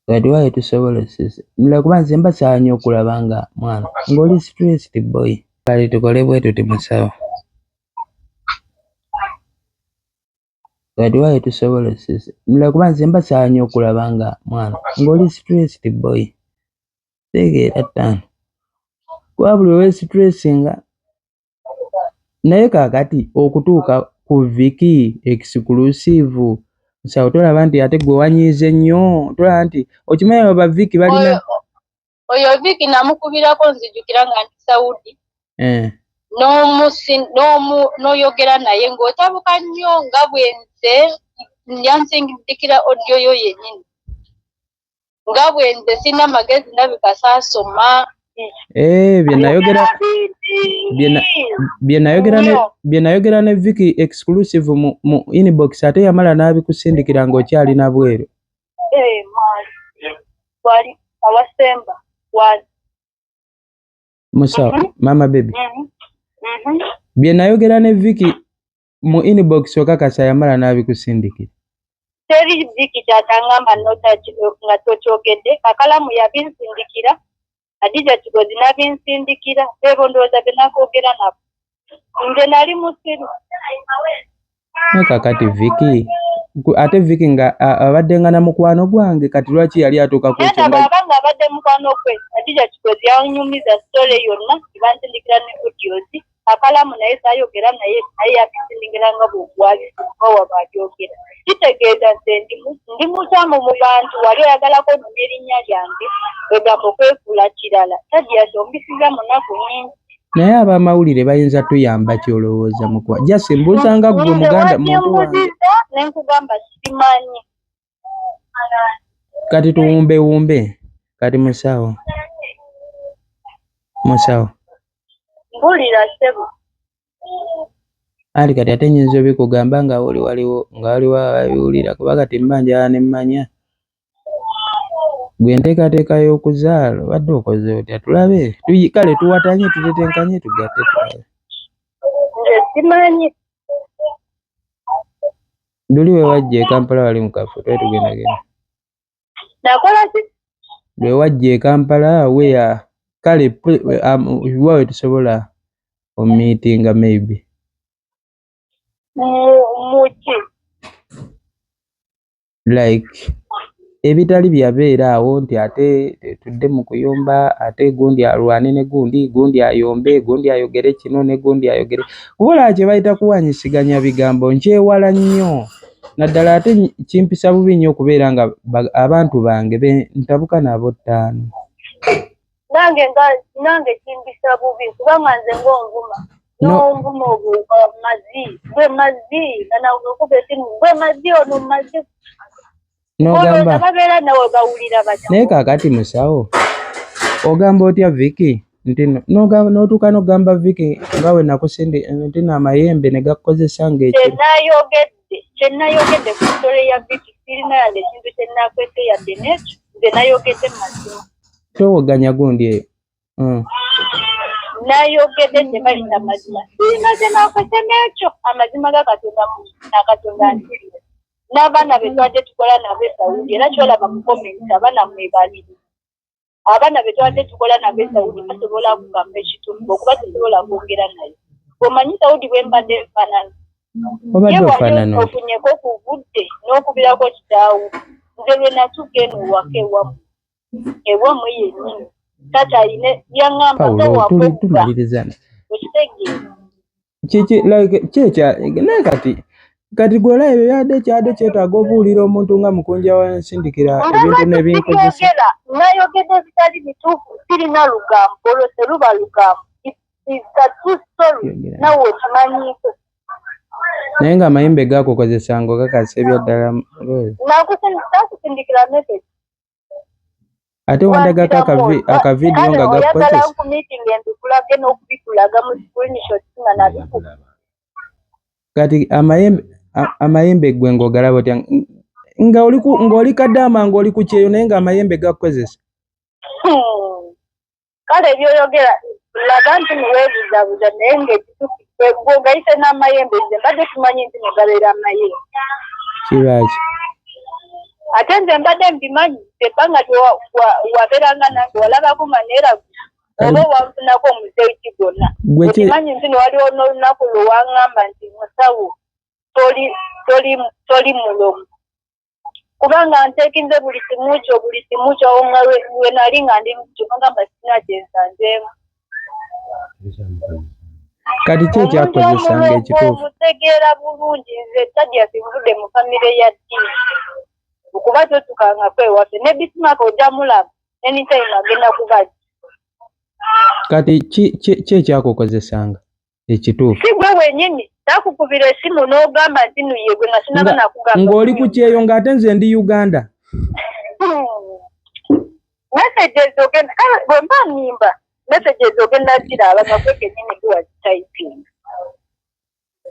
Kati waayo tusobola lwakuba nze mba saagala nnyo okulaba nga mwana ng'oli stressed boy. Kale tukole bwe tuti musawo. Kati waayo tusobola lwakuba nze mba saagala nnyo okulaba nga mwana ng'oli stressed boy. Tegeera ttaano. Kuba buli lwe weesitressinga naye kaakati okutuuka ku Vicky exclusive musawo tolaba nti ate gwe wanyiize nnyo tolaba nti okimanyi abo ba Vicky balina Oyo Vicky namukubirako nzijukira nga ndi Saudi. N'oyogera naye ng'otabuka nnyo nga bwe nze yansindikira audio yo yennyini. Nga bwe nze sirina magezi ndabika saasoma. Bye nayogera ne Vicky exclusive mu inbox ate yamala n'abikusindikira ng'okyali na bweru. Musawo, mama baby. Bye nayogera ne Vicky mu inbox okakasa yamala n'abikusindikira. Teri Viki kyatangamba nga tokyogedde. Kakalamu yabinsindikira, Hadija Kigozi nabinsindikira, bebo ndowooza be nakwogera nabo. Nze nali musiru. Naye kakati Viki, ate Viki nga abadde nga na mukwano gwange, kati lwaki yali atuuka ku ekyo nga nga abadde mukwano gwe? Hadija Kigozi yanyumiza story yonna, bansindikira ne audios. Akalamu naye saayogera naye, naye yakisindikira nga bwogwabisimuka wababyogera. Kitegeeza nze ndi mukyamu mu bantu, wali oyagala kwonoona erinnya lyange, kwegamba okwefuula kirala. Tadias ombisiza mu nnaku nnyingi. Naye abamawulire bayinza tuyamba ki olowooza mukwa? Just mbuuza nga ggwe muganda muntu wange. Ne nkugamba simanyi. Kati tuwumbewumbe. Kati musawo. Musawo. Mpulira ssebo. Anti kati ate nnyinza obikugamba nga woli waliwo nga waliwo ababiwulira kuba kati mba njagala ne mmanya. Gwe enteekateeka y'okuzaala obadde okoze otya tulabe kale tuwatanye tutetenkanye tugatte tulabe. Nze simanyi. Luli we wajja e Kampala wali mu kafo twali tugendagenda. Nakola ki? Lwe wajja e Kampala where kale wa we tusobola omeetinga maybe. Muki? Like ebitali byabeera awo nti ate tudde mu kuyomba ate gundi alwane ne gundi, gundi ayombe, gundi ayogere kino ne gundi ayogere. Kuba olaba kye bayita kuwanyisiganya bigambo nkyewala nnyo. Naddala ate kimpisa bubi nnyo okubeera nga abantu bange be ntabuka nabo ttaano. Nange nga nange kimpisa bubi kubanga nze ng'onvuma. N'onvuma ogwo mazi, gwe mazi, nga nakuba esimu gwe mazi ono mazi. N'ogamba babeera nawe bawulira batya? Naye kaakati musawo ogamba otya Viki nti n'otuuka n'ogamba Viki nga we nakusindi nti amayembe ne gakukozesa ng'ekiro. Kye nayogedde ku story ya Viki sirina yadde ekintu kye nakwese yadde n'ekyo, nze nayogedde mazima. Towoganya gundi eyo. Nayogedde kye bayita mazima, sirina kye nakwese n'ekyo, amazima ga Katonda na Katonda ntirira. N'abaana be twadde tukola nabo e Saudi era kyolaba mu comments abaana mwebali. Abaana be twadde tukola nabo e Saudi basobola kugamba ekituufu okuba tesobola kwogera naye. Omanyi Saudi bwe mbadde nfaanana. Obadde ofaanana otya? Ofunyeko ku budde n'okubirako kitaawo. Nze lwe natuuka eno ewaka ewammwe, ewammwe yennyini, taata alina yaŋŋamba nga wakoga. Okitegeera? Kiki like ki ekya naye kati kati gwe olaba ebyo byadde kyadde kyetaaga obuulira omuntu nga mukunja wansindikira ebintu n'ebinkozesa. Nayogedde ebitali bituufu, sirina lugambo, olwo teruba lugambo. It's a true story, nawe okimanyiiko. Naye ng'amayembe gakukozesa ng'okakasa ebyaddala Rose. Nakusindikira message. Ate wandagako akavidiyo nga gakukozesa. Oyagala nkumeetinge mbikulage n'okubikulaga mu screenshots nga nabikuba. Kati amayembe gwe ng'ogalaba otya nga ng'oli kadaama ng'oli ku kyeyo naye ng'amayembe gakukozesa. Kale ebyoyogera laga nti niweebuzabuza naye ng'ekituufu gw'ogayise n'amayembe, nze mbadde simanyi nti no gabeera amayembe. Kiba ki? Ate nze mbadde mbimanyi ebbanga wabeeranga nange walabako nga neeragula oba wanfunako omuzeeki gwonna. Okimanyi nti no waliwo n'olunaku lwe waŋŋamba nti musawo toli mulogo. Kubanga nteekinze buli kimu kyo buli kimu kyo nga lwe nali nga ndi kyo ngamba sirina kye nsanzeemu. Kati ki ekyakukozesanga ekituufu? Omutegeera bulungi nze Tadias nvudde mu famire ya ddiini. Okuba totukangako ewaffe ne Bismarck ojja mulaba anytime agenda kubajja. Kati ki ekyakukozesanga ekituufu? Si gwe wennyini nakukubira esimu n'ogamba nti nno yegwe nga sinaba nakugamba. Ng'oli ku kyeyo ng'ate nze ndi Uganda. Messages ogenda kale bwe mba nnimba messages ogenda ziraba nga gwe kennyini gwe wazitayipinga.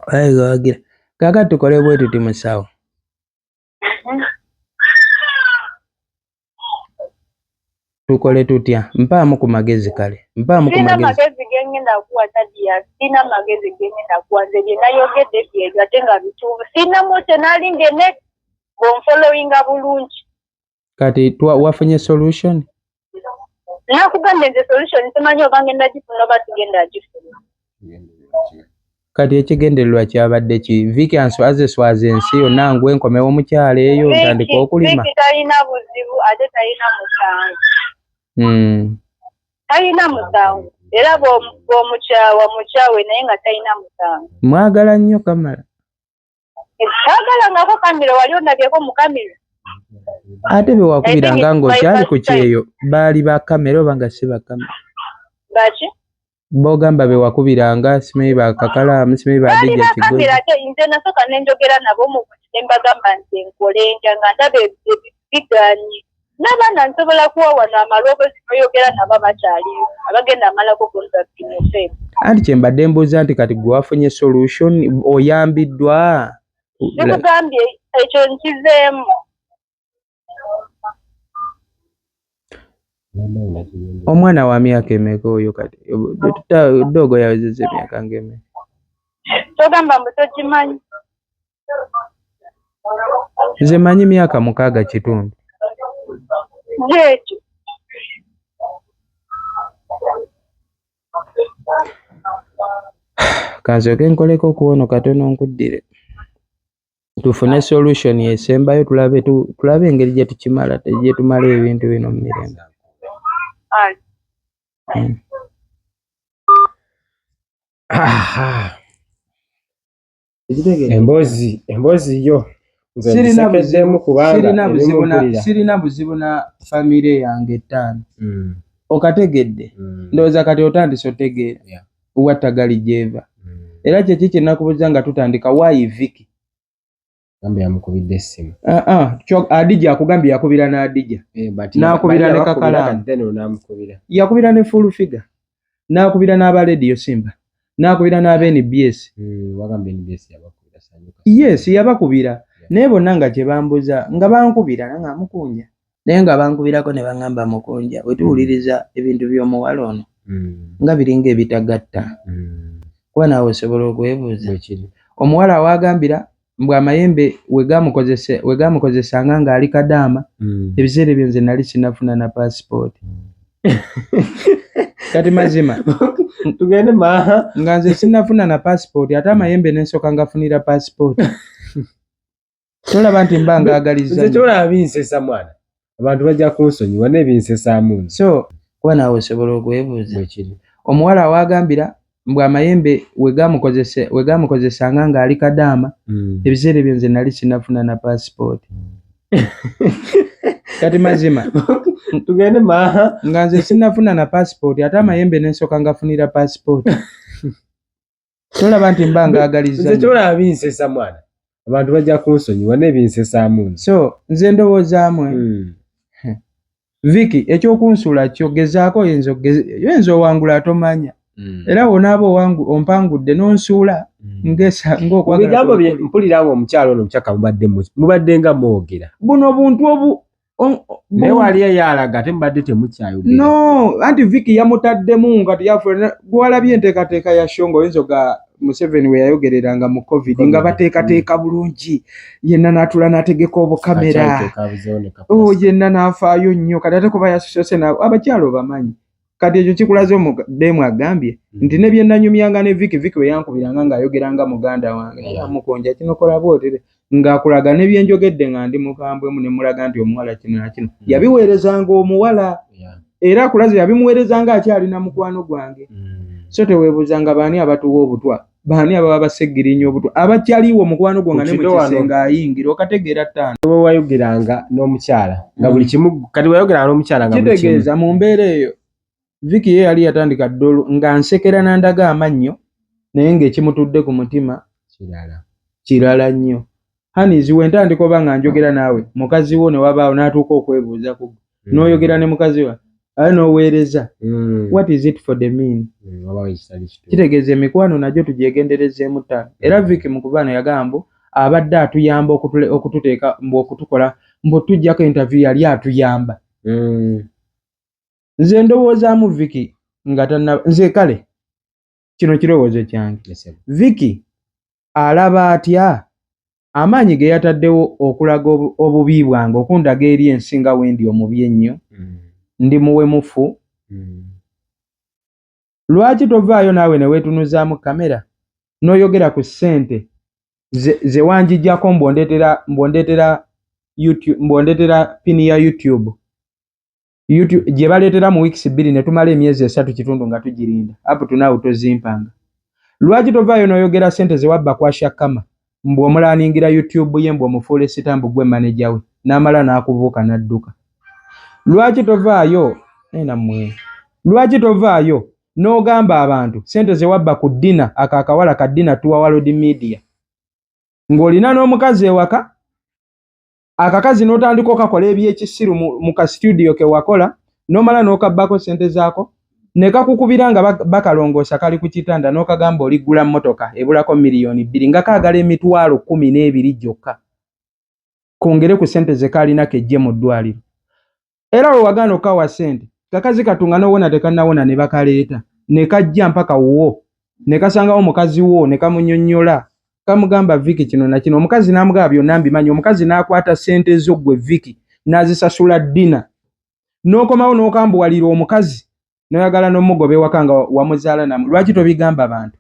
Ayiga wagira. Kaakati tukole bwe tuti musawo. Tukole tutya? Mpaamu ku magezi kale. Mpaamu ku Sirina magezi ge ngenda kuwa Tadias, sirina magezi ge ngenda kuwa nze bye nayogedde byebyo ate nga bituufu. Sirinamu kye nalimbye ne Bw'onfollowinga bulungi. Kati wafunye solution? Nakugambye nze solution simanyi oba ngenda gifuna oba sigenda gifuna. Kati ekigendererwa kyabadde ki? Vicky answaze swaze ensi yonna ngwe nkomewo mukyalo eyo ntandika okulima. Vicky talina buzibu ate talina musango. Talina musango era bw'omukyawa mukyawe naye nga talina musango. Mwagala nnyo Kamala. Saagalangako kamera, wali ondabyeko mu kamera? Ate be wakubiranga ng'okyali ku kyeyo baali ba kamera oba nga si ba kamera? Baki? B'ogamba be wakubiranga simanyi ba Kakalaamu simanyi ba Baali Dija ba Kigozi. kamera ate nze nasooka ne njogera nabo mu ne mbagamba nze nkole ntya nga ndaba bigaanye. N'abaana nsobola kuwa wano amaloboozi n'oyogera nabo abakyaliyo abagenda amalako contract mu Feb. Anti kye mbadde mbuuza nti kati gwe wafunye solution oyambiddwa? Nikugambye ekyo nkizeemu. Omwana wa myaka emeka oyo kati? Ddogo yawezezza emyaka ng'emeka? Togamba mbu tokimanyi. Nze mmanyi myaka 6.5. Gyekyo. Kansooke nkoleko ku ono katono nkuddire. Tufune solution esembayo tulabe tulabe engeri gye tukimala gye tumala ebintu bino mu mirembe. Emboozi yo nze ngisekeddemu kubanga ebimu mpulira. Sirina buzibu na famire yange ettaano. Okategedde? Ndowooza kati otandise otegeera wattagali gy'eva. Era kyeki kye nakubuuza nga tutandika, why Vicky? Gamba yamukubidde essimu. Adija akugambye yakubira n'Adija. N'akubira ne Kakalaamu. N'amukubira. Yakubira ne Full Figure. N'akubira n'aba Radio Simba. N'akubira n'aba NBS. Wagambye NBS yabakubira Sanyuka. Yes, yabakubira. Naye bonna nga kye bambuza nga bankubira nga mukunja. Naye nga bankubirako ne baŋŋamba mukunja bwe tuwuliriza ebintu by'omuwala ono nga biringa ebitagatta. Kuba naawe osobola okwebuuza. Omuwala waagambira mbu amayembe we gaamukozesanga ng'ali kadaama, ebiseera ebyo nze nali sinnafuna na paasipooti. Kati mazima tugende ma nga nze sinnafuna na paasipooti ate amayembe ne nsooka ngafunira paasipooti. Tolaba nti mba ngaagalizza Nze kyolaba binsesa mwana. Abantu bajja kunsonyiwa naye binsesaamu nze. So kuba naawe osobola okwebuuza. Omuwala waagambira mbu amayembe we gaamukozesanga ng'ali kadaama, ebiseera ebyo nze nali sinnafuna na paasipooti. Kati mazima tugende ma nga nze sinnafuna na paasipooti ate amayembe ne nsooka ngafunira paasipooti. Tolaba nti mba ngaagalizza Nze kyolaba binsesa mwana. Abantu bajja kunsonyiwa naye binsesaamu nze. So nze ndowoozaamu Vicky ekyokunsuula kyo gezaako oyinza owangula tomanya. Era bw'onaaba ompangudde n'onsuula ng'okwagala Ebigambo bye mpulira ng'omukyala ono omukyaka mubadde nga mwogera. Buno buntu obu Naye wali eyalaga ate mubadde temukyayogera. No, anti Vicky yamutaddemu nga gwalabye enteekateeka ya show ng'oyinza oga Museveni we yayogereranga mu COVID nga bateekateeka bulungi yenna n'atuula n'ategeka obukamera. Yenna n'afaayo nnyo kati ate kuba yasoose abakyala obamanyi. Kati ekyo kikulaze omudeemu agambye nti ne bye nanyumyanga ne Vicky, Vicky we yankubiranga ng'ayogeranga muganda wange naye amukonja kino kola bw'oti ng'akulaga ne bye njogedde nga ndi mukambwemu ne mulaga nti omuwala kino na kino. Yabiweerezanga omuwala era akulaze yabimuweerezanga akyalina mukwano gwange. So teweebuuzanga baani abatuwa obutwa, baani ababa baseggirinya obutwa, abakyaliwo mukwano gwo nga ne mu kisenge ayingira okategeera ttaano. Bwe wayogeranga n'omukyala nga buli kimu kati wayogeranga n'omukyala nga buli kimu. Kitegeeza mu mbeera eyo Vicky ye yali yatandika ddolo nga nsekera n'andaga amannyo naye ng'ekimutudde ku mutima kirala nnyo. Hannes we ntandika oba nga njogera naawe mukazi wo ne wabaawo n'atuuka okwebuuza ku n'oyogera ne mukazi wa aye n'oweereza. What is it for the mean? Kitegeeza emikwano nagyo tugyegenderezeemu ttaano. Era Vicky mu kubaana yagamba abadde atuyamba okututeeka mbu okutukola mbu tujjako interview yali atuyamba. Nze ndowoozaamu Vicky nga tanna nze kale kino kirowoozo kyange. Vicky alaba atya Amaanyi ge yataddewo okulaga obubi bwange, okundaga eri ensi nga wendi omubi ennyo, ndi muwemufu. Lwaki tovaayo naawe ne weetunuzaamu kamera n'oyogera ku ssente ze wanjijjako mbw'ondeetera YouTube, mbw'ondeetera pin ya YouTube gye baleetera mu weeks 2 ne tumala emyezi 3 kitundu nga tugirinda, up to now tozimpanga. Lwaki tovaayo n'oyogera ssente ze wabba kwa Shakama mbw'omulaningira YouTube ye, mbw'omufuula esitambu gwe manager we, n'amala n'akubuuka n'adduka? Lwaki tovaayo nammwe, lwaki tovaayo n'ogamba abantu ssente ze wabba ku Dina, ako akawala ka Dina tuwa World Media, ng'olina n'omukazi ewaka, akakazi n'otandika okakola ebyekisiru mu ka studio ke wakola, n'omala n'okabbako ssente zaako, ne kakukubira nga bakalongoosa kali ku kitanda, n'okagamba oligula mmotoka ebulako 2 miliyoni, nga kaagala 120,000 gyokka kongere ku ssente ze kaalina kejje mu ddwaliro. Era we wagaana okawa ssente, kakazi katunga n'owona tekannawona, ne bakaleeta ne kajja mpaka wo ne kasangawo mukazi wo, ne kamunyonnyola, kamugamba Viki kino na kino, omukazi n'amugamba byonna mbimanyi. Omukazi n'akwata ssente zo ggwe Viki n'azisasula Dina, n'okomawo n'okambuwalira omukazi, n'oyagala n'omugoba ewaka nga wamuzaala namu. Lwaki tobigamba bantu?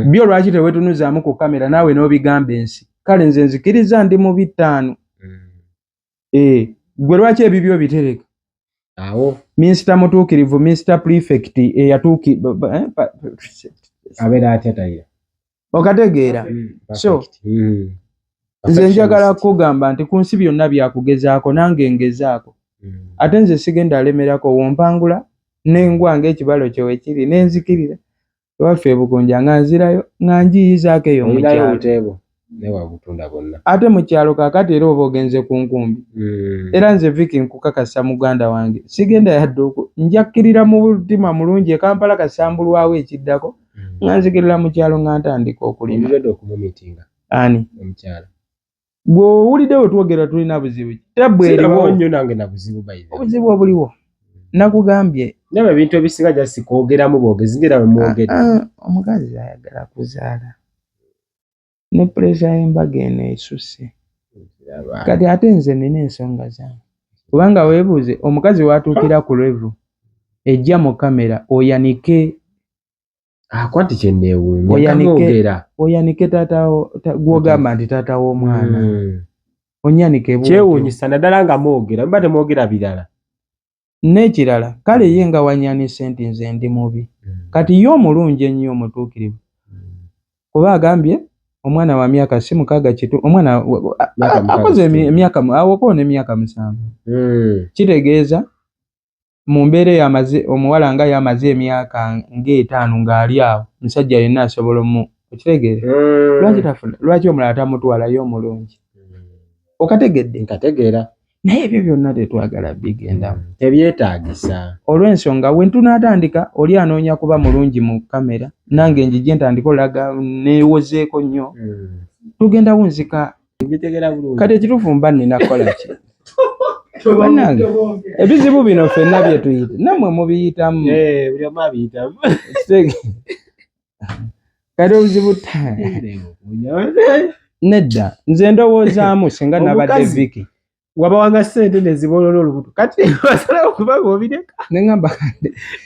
Byo lwaki teweetunuzaamu ku kamera naawe n'obigamba ensi? Kale nze nzikiriza ndi mu 5. Gwe lwaki ebibyo bitereka? Awo. Minisita mutuukirivu, Minisita Prefect eyatuuki abeera atya tayira? Okategeera? So, nze njagala kugamba nti ku nsi byonna byakugezaako, nange ngezaako. Ate nze sigenda alemerako, wompangula nengwa ng'ekibalo kyo wekiri, nenzikirira ewaffe ebukunja nga nzirayo nga njiyizaako eyo mu kyalo. Ate mu kyalo kaakati era oba ogenze ku nkumbi. Era nze Viki nkukakasa muganda wange, sigenda yadde oku njakkirira mu mutima mulungi e Kampala kasambulwawo ekiddako, nga nzikirira mu kyalo nga ntandika okulima. Ani? Gwe owulidde we twogera tulina buzibu ki? Tebwe eriwo. Nnyo nange na buzibu. Obuzibu obuliwo nakugambye. Ndaba ebintu ebisinga just kwogeramu bwogezi ngera bwe mwogedde. Omukazi ayagala kuzaala ne pressure y'embaga eno esusse. Kati ate nze nina ensonga zange, kubanga weebuuze omukazi w'atuukira ku level ejja mu kamera oyanike. Akwati kyenneewuunya mwogera. Oyanike taatawo gw'ogamba nti taata w'omwana, onyanike. Kyewuunyisa naddala nga mwogera, muba temwogera birala. N'ekirala, kale ye nga wanyanise nti nze ndi mubi, kati ye omulungi ennyo omutuukirivu, kuba agambye omwana wa myaka si 6 kitu, omwana akoze emyaka awoko n'emyaka 7, kitegeeza mu mbeera eyo amaze omuwala nga yamaze emyaka ng'etaano ng'ali awo, musajja yenna asobola omu okitegeera. Lwaki tafuna? Lwaki omulala tamutwalayo omulungi? Okategedde? Nkategeera. Naye ebyo byonna tetwagala bigendamu. Tebyetaagisa. Olw'ensonga we tunaatandika, oli anoonya kuba mulungi mu kamera, nange njije ntandika olaga neewozeeko nnyo, tugenda wunzika. Kati ekituufu mba nina kukola ki? Bannange, ebizibu bino ffenna bye tuyita nammwe mubiyitamu. Buli omu abiyitamu. Kati obuzibu nedda, nze ndowoozaamu singa nabadde Viki wabawanga ssente nezibolola olubuto, kati basalawo kuba gobireka. Neŋŋamba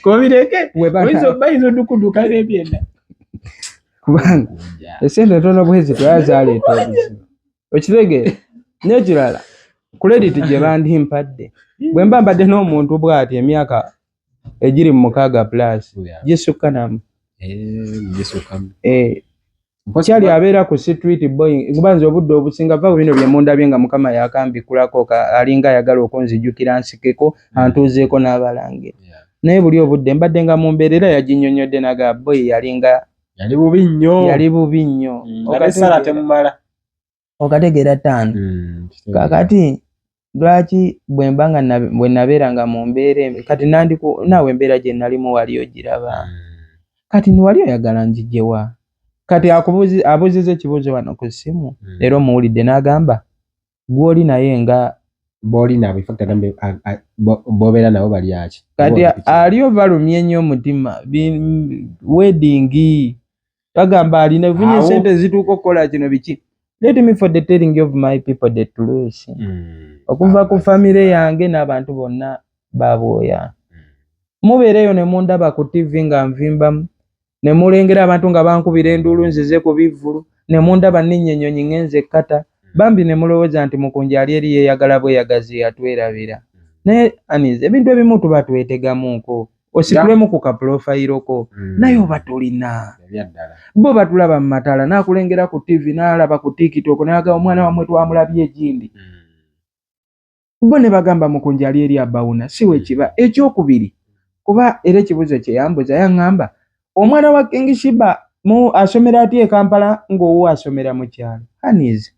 gobireke, bayinza odukuduka n'ebyenda. Kubanga esente ntono bwezi twaya zaleeta obuzibu, okitegeera? N'ekirala, credit gye bandimpadde bwe mba mbadde n'omuntu bw'ati emyaka egiri mu 6 plus gisukka namu. Kyali abeera ku street boy, kuba nze obudde obusinga va bino bye mundabye nga Mukama yakambikulako, alinga ayagala okunzijukira nsikeko antuuzeeko n'abalangira, naye buli obudde mbadde nga mu mbeera, era yaginnyonnyodde naga boy yalinga yali bubi nnyo. Yali bubi nnyo. Nga temumala. Okategeera? Ttaano. Kakati lwaki bwe mba nga bwe nabeeranga mu mbeera embi, kati nandiku naawe embeera gye nalimu wali ogiraba, kati wali oyagala njijjewa? Kati abuuziza ekibuuzo wano ku ssimu, era omuwulidde n'agamba gw'oli naye nga B'oli nabo, in fact agambye b'obeera nabo bali aki? Kati ali obalumye nnyo omutima wedding. Bagamba alina ofunye sente zituuka okukola kino biki. Let me for the telling of my people the truth. Okuva ku famire yange n'abantu bonna babwoya. Mubeereyo ne mundaba ku TV nga nvimbamu, ne mulengera abantu nga bankubira enduulu nzize ku bivvulu, ne mundaba nninnya ennyonyi ngenze e Qatar, bambi ne mulowooza nti Mukunja ali eri yeeyagala bweyagazi yatwerabira. Naye Anis, ebintu ebimu tuba twetegamuuko, ositulemu ku kapulofayiro ko, naye oba tolina. Bo batulaba mu matala, n'akulengera ku TV, n'alaba ku TikTok, n'agamba omwana wammwe twamulabye egindi. Bo ne bagamba Mukunja ali eri abawuna, si we kiba. Ekyokubiri, kuba era ekibuuzo kye yambuuza yaŋŋamba, omwana wa King Sheebah mu asomera atya e Kampala ng'owuwe asomera mu kyalo? Anis,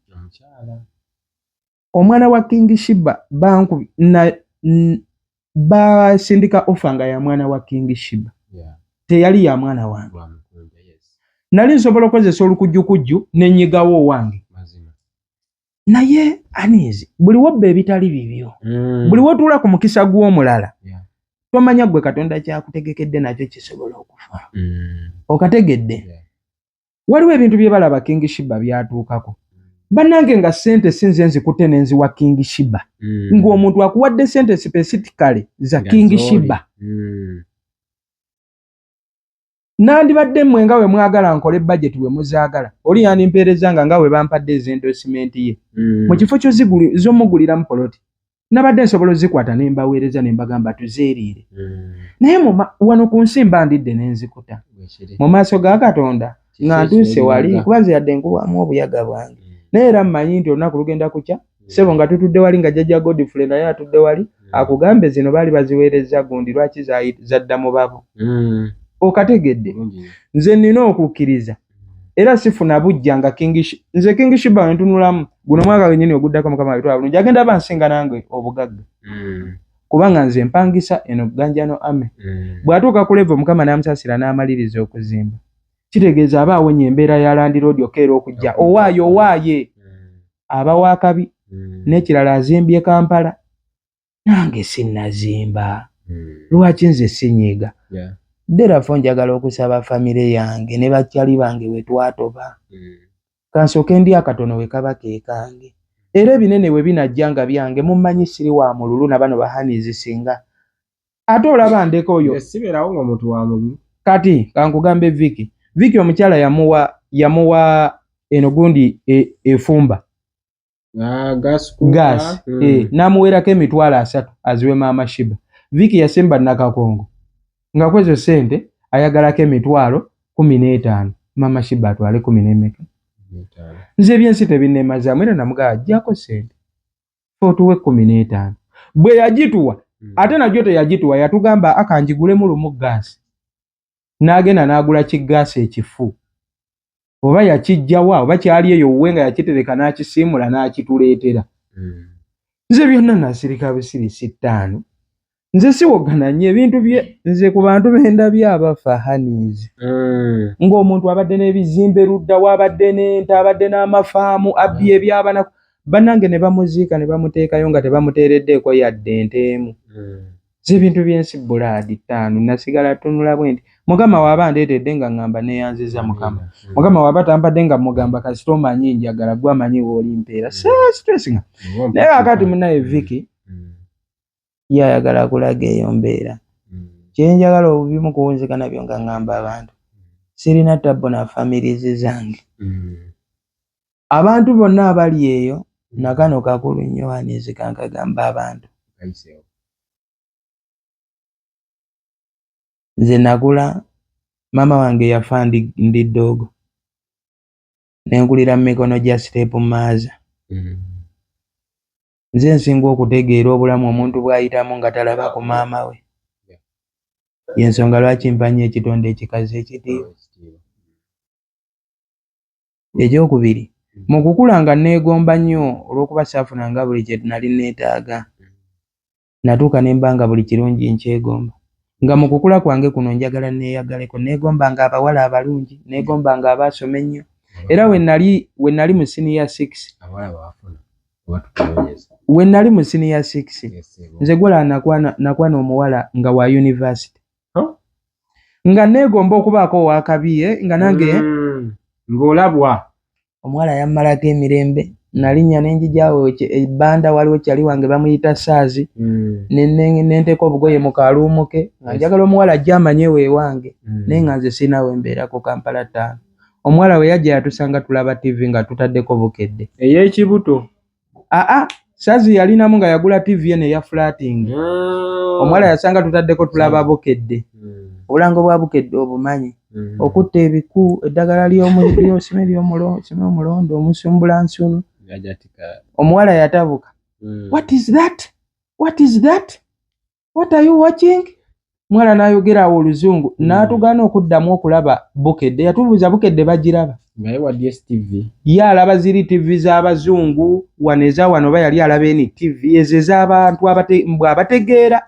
omwana wa King Sheebah bankubi na basindika offer nga ya mwana wa King Sheebah, teyali ya mwana wange. Nali nsobola okukozesa olukujjukujju ne nnyigawo owange. Naye Anis, buli wobba ebitali bibyo, buli wotuula ku mukisa gw'omulala, tomanya gwe Katonda kyakutegekedde nakyo kisobola okufa. Okategedde? Waliwo ebintu bye balaba King Sheebah byatuukako. Bannange nga ssente si nze nzikutte ne nziwa King Sheebah. Ng'omuntu akuwadde ssente specifically za King Sheebah. Nandibadde mmwe nga we mwagala nkole budget we muzaagala. Oli yandimpeereza nga we bampadde ez'endorsement ye. Mu kifo ky'omuguliramu poloti, nabadde nsobola ozikwata ne mbaweereza ne mbagamba tuzeeriire. Naye wano ku nsi mba ndidde ne nzikuta. Mu maaso ga Katonda nga ntuuse wali, kuba nze yadde nkubwamu obuyaga bwange. Naye era mmanyi nti olunaku lugenda kukya, ssebo nga tutudde wali nga jjajja Godfrey naye atudde wali, akugambe zino baali baziweerezza gundi lwaki zadda mu babo. Okategedde? Nze nnina okukkiriza era sifuna bujja nga nze King Sheebah we ntunulamu guno mwaka wennyini oguddako Mukama abitwala bulungi agenda bansinga nange obugagga. Kubanga nze mpangisa eno Ganjano Army. Bw'atuuka ku level Mukama n'amusaasira n'amaliriza okuzimba, kitegeeza aba awonya embeera ya landlord okeera okujja owaaye owaaye aba wakabi. N'ekirala azimbye Kampala, nange sinnazimba, lwaki nze sinyiiga? Therefore njagala okusaba famire yange ne bakyali bange we twatoba, kansooke ndi akatono we kaba ke kange, era ebinene we binajja nga byange. Mummanyi siri wa mululu na bano bahanizi singa ate olaba ndeka oyo. Sibeerawo ng'omuntu wa mululu. Kati kankugambe Viki, Viki omukyala yamuwa eno gundi efumba gas, n'amuweerako 300,000 aziwe maama Sheebah. Viki yasemba Nakakongo nga kwezo ssente ayagalako 15,000, maama Sheebah atwale kumi n'emeka. Nze ebyensi tebinnemazaamu era namugamba ajjako ssente otuwe 15. Bwe yagituwa, ate nagyo teyagituwa, yatugamba akanjigulemu lumu gaasi, n'agenda n'agula kigaasi ekifu, oba yakijjawa oba kyali eyo wuwe nga yakitereka n'akisiimula n'akituleetera. Nze byonna nasirika busirisi ttaano. Nze siwogana nnyo ebintu bye nze ku bantu bendabye abafa Hanizi, ng'omuntu abadde n'ebizimbe ludda waabadde n'ente, abadde n'amafaamu, abbye ebyabanaku bannange ne bamuziika ne bamuteekayo nga tebamuteereddeeko yadde ente emu. Nze ebintu byensi bulaadi ttaano nasigala tunula bwe nti Mukama waaba andeetedde nga ŋŋamba neeyanziza Mukama, Mukama waaba tampadde nga mugamba kasita omanyi njagala gwe amanyi w'oli mpeera stress nga. Naye kaakati munnaye Viki ye ayagala kulaga eyo mbeera. Kyenjagala obubimu kuwunzika nabyo nga ŋŋamba abantu, sirina tabbu na families zange. Abantu bonna abali eyo nakano kakulu nnyo Hanizi kankagamba abantu. Nze nakula maama wange yafa ndi ddoogo, ne nkulira mu mikono gya step mother. Nze nsinga okutegeera obulamu omuntu bw'ayitamu nga talaba ku maama we. Y'ensonga lwaki mpa nnyo ekitonde ekikazi ekitiibwa. Ekyokubiri, mu kukula nga neegomba nnyo olw'okuba saafunanga buli kye nali neetaaga. Natuuka ne mba nga buli kirungi nkyegomba. Nga mu kukula kwange kuno njagala neeyagaleko, neegombanga abawala abalungi, neegombanga abaasoma ennyo. Era we nali mu senior six, we nali mu senior six, nze gwolaba nakwana omuwala nga wa university. Nga neegomba okubaako owakabi nga nange. Ng'olabwa. Omuwala yammalako emirembe, nalinnya ne njija awo ebbanda, waliwo kyali wange bamuyita Saazi, ne nteeka obugoye mu kaluumu ke nga njagala omuwala ajje amanye weewange, naye nga nze sirina we mbeerako Kampala 5. Omuwala we yajja yatusanga tulaba TV nga tutaddeko Bukedde. Ey'ekibuto. Aa, Saazi yalinamu nga yagula TV eno eya flating. Omuwala yasanga tutaddeko tulaba Bukedde. Obulango bwa Bukedde obumanyi. Okutta ebiku, eddagala ly'osime ly'omulosime omulondo omusumbula nsunu. Omuwala yatabuka. What is that? What is that? What are you watching? Omuwala n'ayogera awo oluzungu, n'atugaana okuddamu okulaba Bukedde. Yatubuuza Bukedde bagiraba. Naye wa DSTV. Ye alaba ziri TV z'abazungu wano eza wano, oba yali alaba eni TV ezo ez'abantu mbwe abategeera.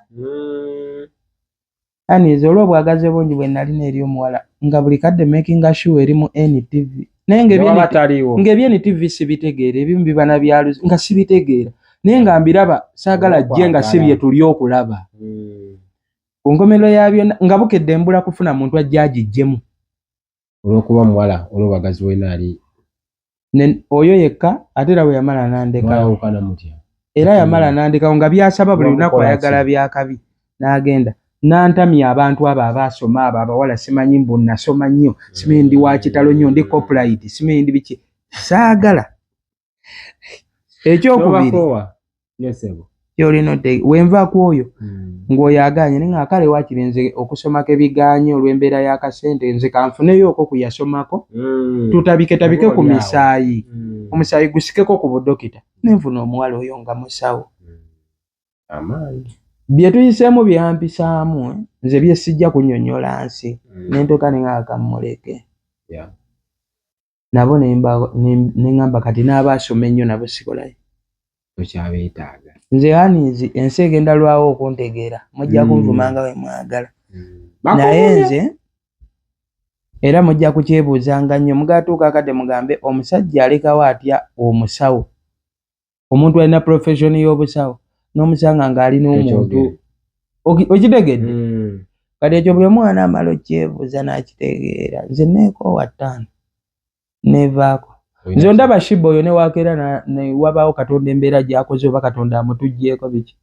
Anize olw'obwagazi obungi bwe nalina eri omuwala, nga buli kadde making sure eri mu NTV. Naye ng'ebya NTV sibitegeera, ebimu biba na byaluzi nga sibitegeera. Naye nga mbiraba, saagala jje nga si bye tuli okulaba. Ku nkomerero ya byonna nga Bukedde mbula kufuna muntu ajja agiggyemu. Olw'okuba muwala, olw'obwagazi bw'olina ali. Oyo yekka ate era bwe yamala n'andekawo. Era yamala n'andekawo nga by'asaba buli lunaku ayagala byakabi. N'agenda. Nantamya abantu abo abaasoma abo abawala, simanyi mbu nasoma nnyo, simanyi ndi wa kitalo nnyo, ndi copyright, simanyi ndi biki. Saagala. Ekyokubiri kyolina wenva ku oyo ng'oyo agaanye, naye nga kale waakiri nze okusomako ebigaanye olw'embeera y'akasente, nze kanfuneyo okwo ku yasomako, tutabiketabike ku misaayi, omusaayi gusikeko ku budokita, nenfuna omuwala oyo nga musawo. Bye tuyiseemu byampisaamu nze bye sijja kunnyonnyola nsi, ne ntuuka ne ngamba kammuleke. Nabo ne ŋŋamba kati n'abaasoma ennyo nabo sikolayo. Tokyabeetaaga. Nze Anizi ensi egenda lwawo okuntegeera, mujja kunvuma nga bwe mwagala. Naye nze era mujja kukyebuuzanga nnyo, mugaatuuka akadde mugambe omusajja alekawo atya omusawo. Omuntu alina profession y'obusawo n'omusanga ng'alina omuntu. Okitegedde? Kati ekyo buli omwana amala okyebuuza n'akitegeera. Nze neekoowa 5 nevaako. Nze ndaba Shiba oyo ne wakeera ne wabaawo Katonda embeera gy'akoze oba Katonda amutuggyeeko biki.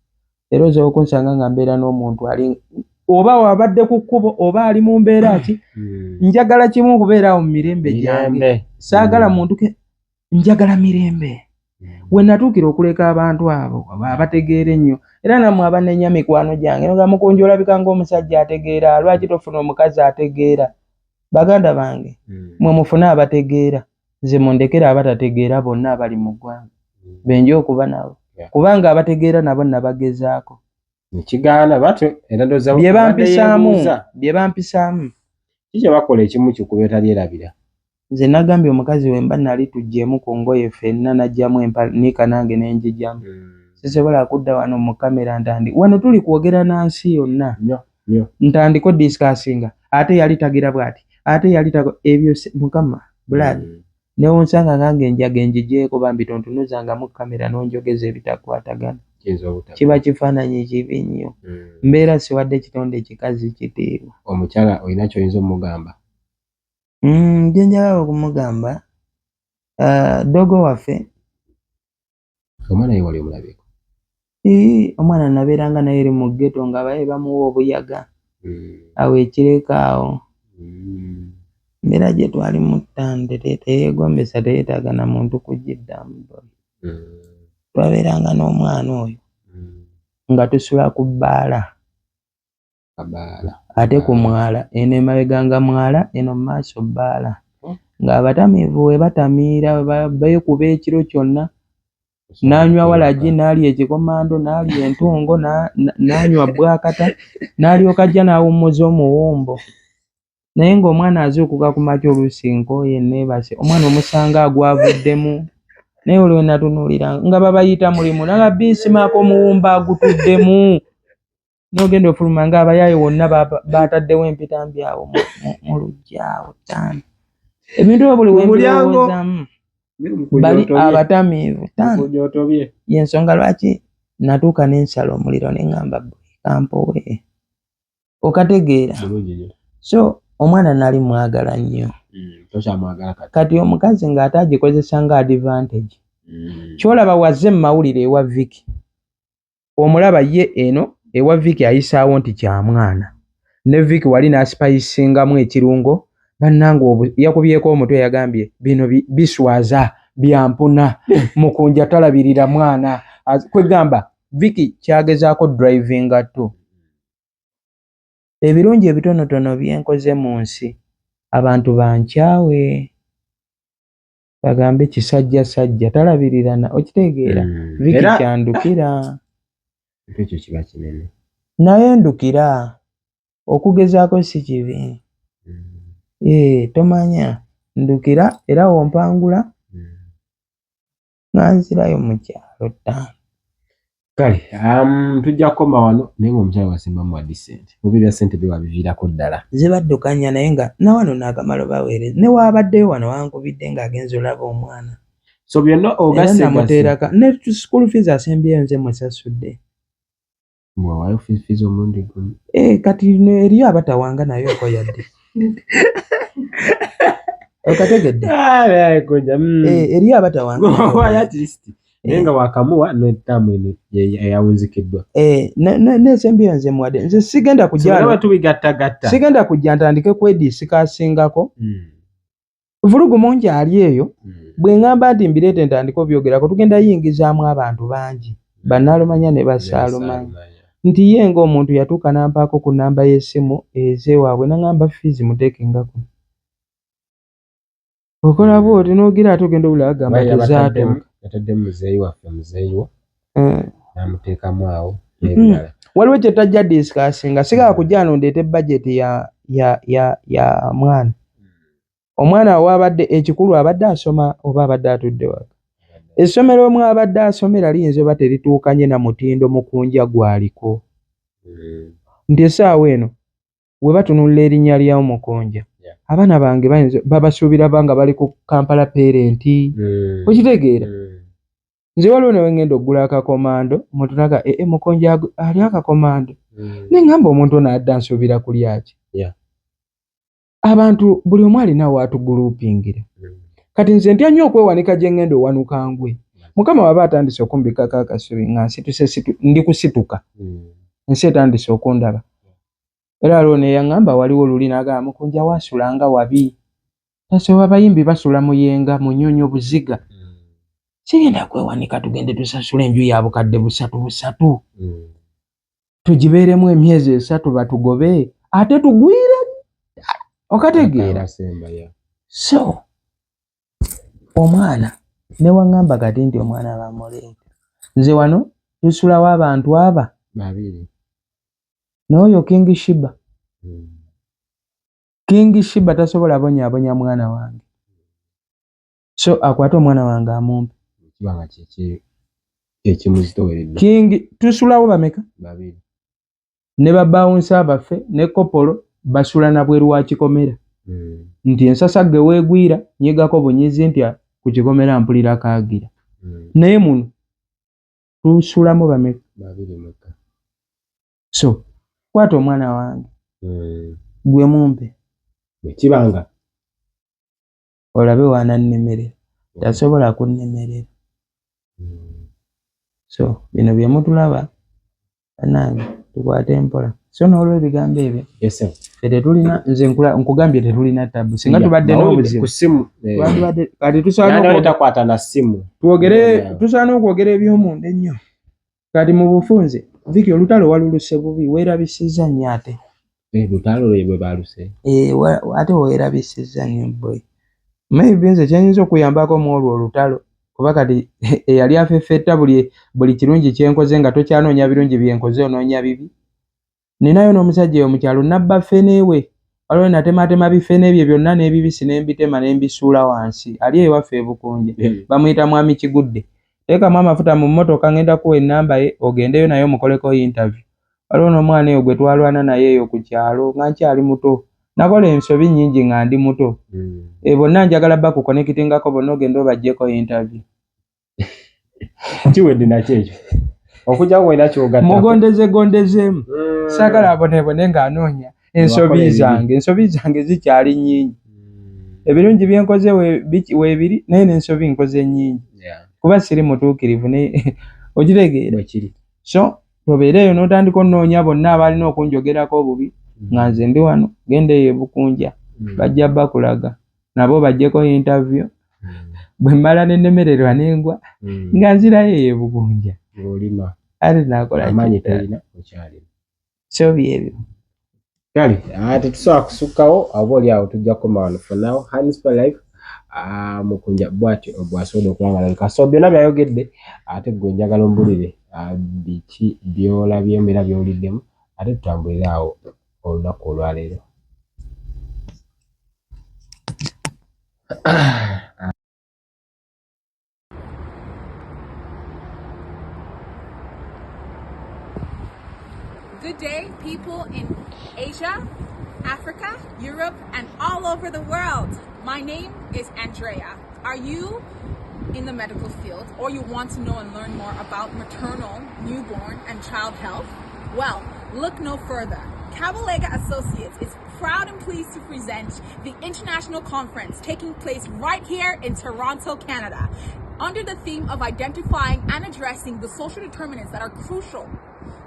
Era osobola okunsanga nga mbeera n'omuntu ali oba wabadde ku kkubo oba ali mu mbeera ki. Njagala kimu okubeera awo mu mirembe gyange. Saagala muntu ke, njagala mirembe. We natuukira okuleka abantu abo abategeera ennyo, era nammwe abanenya mikwano gyange nga mukunja olabika ng'omusajja ategeera, lwaki tofuna omukazi ategeera? Baganda bange, mwe mufune abategeera, nze mundekere abatategeera bonna abali mu ggwanga benja okuba nabo, kubanga abategeera nabo nabagezaako. Nekigaana batyo era ndowooza bye bampisaamu. Kiki bakola ekimu kikuba etalyerabira? Nze nagambye omukazi we mba nali tuggyemu ku ngoye ffenna, n'aggyamu empale nika nange ne ngigyamu. Sisobola kudda wano mu kamera ntandi. Wano tuli kwogera na nsi yonna. Ntandika odiscussinga ate yali tagira bw'ati, ate yali ebyo Mukama blood. Ne wonsanga ngange enjaga engigyeko bambi tontunuzangamu kamera n'onjogeza ebitakwatagana. Kiba kifaananyi kibi nnyo. Mbeera siwadde kitonde ekikazi kitiibwa. Omukyala olina ky'oyinza omugamba? Gye njagala okumugamba, ddogo waffe. Omwana ye wali omulabyeko? Omwana nabeeranga naye eri mu ghetto nga abaye bamuwa obuyaga. Awo ekireka awo. Embeera gye twalimu ttande teyeegombesa, teyeetaaga na muntu kugiddamu. Twabeeranga n'omwana oyo nga tusula ku bbaala. Ate ku mwala, eno emabega nga mwala, eno mu maaso bbaala. Ng'abatamiivu we batamiira beekuba ekiro kyonna, n'anywa walagi, n'alya ekikomando, n'alya entungo, n'anywa bwakata, n'alyoka ajja n'awummuza omuwumbo. Naye ng'omwana azuukuka ku makya oluusi nkooye neebase, omwana omusanga agwavuddemu. Naye olwo natunuulira nga babayita mulimu, nanga biisimaako omuwumbo agutuddemu. N'ogenda ofuluma ng'abayaaye wonna bataddewo empitambi awo mu luggya awo ttaano. Ebintu ebyo buli we mbirowoozaamu bali abatamiivu ttaano. Y'ensonga lwaki natuuka n'ensala omuliro ne ŋŋamba kampowe. Okategeera. So omwana nali mwagala nnyo. Kati omukazi ng'ate agikozesa nga advantage. Kyolaba wazze mu mawulire ewa Vicky, omulaba ye eno ewa Vicky ayisaawo nti kya mwana, ne Vicky wali n'asipayisingamu ekirungo. Bannange, yakubyeko omutwe, yagambye bino biswaza byampuna, Mukunja talabirira mwana. Kwegamba Vicky kyagezaako drivinga to ebirungi ebitonotono byenkoze mu nsi, abantu bankyawe, bagambe kisajja sajja talabirirana. Okitegeera? Vicky kyandukira. Ekyo kiba kinene. Naye ndukira okugezaako si kibi. Tomanya ndukira era wompangula nga nzirayo mu kyalo ttaano. Kale tujja kukoma wano, naye ngaomukyala wasembamu waddi sente oba ebya sente bye wabiviirako ddala? Zibaddukanya, naye nga nawano naakamala obaweereza, ne waabaddeyo wano wankubidde ng'agenza olaba omwana. So byonna era ogasse namuteeraka ne school fees asembyeyo nze musasudde. Bwewaayo fees omulundi gumu? Eh, kati no eriyo abatawanga naye oko yadde okategedde. Eh, eriyo abatawanga naye. Waayo at least, naye nga wakamuwa netaamu eno eyawunzikiddwa. Eh, nesembyeyo nze muwadde, nze sigenda kujja wano tubigattagatta. Sigenda kujja ntandike kwedisikaasingako vulugu mungi ali eyo. Bwe ŋŋamba nti mbireete ntandike obyogerako, tugenda yingizaamu abantu bangi bannaalumanya ne basaalumanya nti ye ng'omuntu yatuuka n'ampaako ku nnamba y'essimu ezeewaabwe, naŋŋamba fees muteekengako, okola bwoti n'ogira ate ogenda owulira agamba tezaatuuka. Yataddemu muzeeyi waffe, muzeeyi wo n'amuteekamu awo n'ebirala. Waliwo kye tajja discussinga, sigala kujja ano ndeete budget ya mwana. Omwana wabadde ekikulu abadde asoma oba abadde atudde waka? Essomero omwabadde asomera liyinza oba terituukanye na mutindo Mukunja gwaliko, nti essaawa eno we batunuulira erinnya lya Mukunja, abaana bange bayinza babasuubira banga bali ku Kampala Parent. Okitegeera? Nze waliwo ne wengenda okugula akakomando, omuntu naga ee Mukunja ali akakomando, neŋŋamba omuntu ono adde ansuubira kulya ki? Abantu buli omu alina waatugulupingira. Kati nze ntya nnyo okwewanika gye ŋŋenda owanuka ngwe. Mukama waba atandise okumbikako akasubi nga nsituse, ndi kusituka, ensi etandise okundaba. Era waliwo neyaŋŋamba, waliwo luli n'agamba Mukunja waasulanga wabi, tasoba, abayimbi basula Muyenga, Munyonyo, Buziga. Sigenda kwewanika tugende tusasule enju ya 3,000 3,000 tugibeeremu emyezi 3 batugobe ate tugwire. Okategeera? So omwana newaŋŋamba kati nti omwana bamuleeta, nze wano tusulawo abantu aba babiri n'oyo King Shiba. King Shiba tasobola bonyaabonya mwana wange, so akwate omwana wange amumpe. Kibanga kyekimuzitoweredde. King tusulawo bameka? Babiri. Ne babouncer baffe ne kopolo basula nabweru wa kikomera, nti ensasagge weegwira nyigako bunyizi nti ku kikomera mpulira kaagira. Naye muno tusulamu bameka? Babiri mwekka. So kwata omwana wange gwe mumpe. Bwe kibanga olabe wanannemerera, tasobola kunnemerera. So bino bye mutulaba bannange, tukwate mpola. So n'olwebigambo ebyo, ffe tetulina, nze nkugambye tetulina tabu. Singa tubadde n'obuzibu ku ssimu eh, twandibadde kati tusaana takwata na ssimu. Twogere, tusaana okwogera ebyomunda ennyo. Kati mu bufunze, Viki, olutalo waluluse bubi, weerabisizza nnyo ate. Eh, lutalo lwe bwe baluse. Eh, ate weerabisizza nnyo boy. Maybe nze kyenyinza okuyambako mu olwo olutalo, kuba kati eyali afeffetta buli kirungi kyenkoze, nga tokyanoonya birungi byenkoze, onoonya bibi. Ninayo n'omusajja eyo mu kyalo nabba ffeneewe, waliwo natematema bifene bye byonna n'ebibisi n'embitema n'embisuula wansi. Ali ewaffe ebukunje, bamuyita Mwami Kigudde. Teekamu amafuta mu mmotoka, ngenda kuwa ennamba ye ogendeyo naye omukoleko interview. Waliwo n'omwana eyo gwe twalwana naye eyo ku kyalo nga nkyali muto, nakola ensobi nnyingi nga ndi muto. E, bonna njagala bakuconnectingako bonna ogende obaggyeko interview. Kiwedde nakyo ekyo okujjako olina kyogattako. Mugondeze gondezeemu, saagala abonebone ng'anoonya ensobi Wakola ebibi. zange. Ensobi zange zikyali nnyingi. Ebirungi byenkoze weebiri, naye n'ensobi nkoze nnyingi, kuba siri mutuukirivu, okitegeera? So tobeereeyo n'otandika onoonya bonna abalina okunjogerako obubi nga nze ndi wano. Genda eyo ebukunja, bajja bakulaga, nabo bajjeko interview. Bwe mmala nenemererwa nengwa, nga nzirayo eyo ebukunja, ate nakola. So byebyo. Kale tetusobola kusukkawo, oba oli awo tujja kukoma wano for now. Hanspa Life Mukunja bwatyo bwasobodde okuba nga alabika. So byonna byayogedde, ate gwe njagala ombulire biki byolabyemu era byowuliddemu, ate tutambulire awo olunaku olwaleero. Good day, people in Asia, Africa, Europe, and all over the world. My name is Andrea. Are you in the medical field or you want to know and learn more about maternal, newborn, and child health? Well, look no further. Kabalega Associates is proud and pleased to present the International Conference taking place right here in Toronto, Canada, under the theme of identifying and addressing the social determinants that are crucial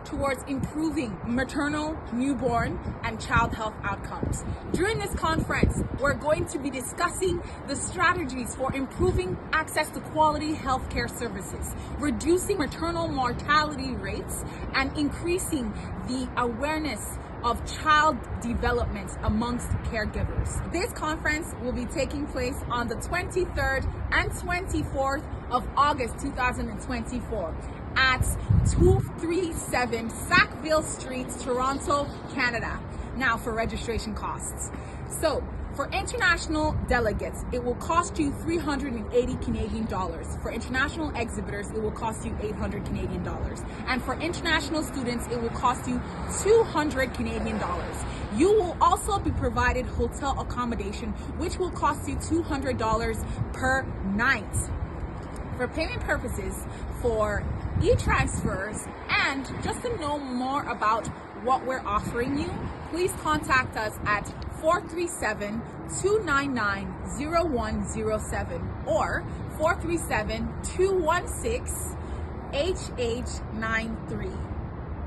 towards improving maternal, newborn, and child health outcomes. During this conference, we're going to be discussing the strategies for improving access to quality healthcare services, reducing maternal mortality rates, and increasing the awareness of child development amongst caregivers. This conference will be taking place on the 23rd and 24th of August 2024 at 237 Sackville Street, Toronto, Canada. Now for registration costs. So for international delegates, it will cost you 380 Canadian dollars. For international exhibitors, it will cost you 800 Canadian dollars. And for international students, it will cost you 200 Canadian dollars. You will also be provided hotel accommodation, which will cost you $200 per night. For payment purposes, for e-transfers, and just to know more about what we're offering you, please contact us at 437-299-0107 or 437-216-8893.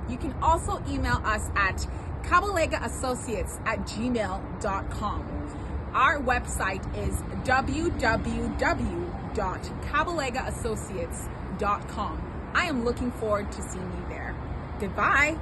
You can also email us at kabalegaassociates@gmail.com. Our website is www.kabalegaassociates.com. I am looking forward to seeing you there. Goodbye.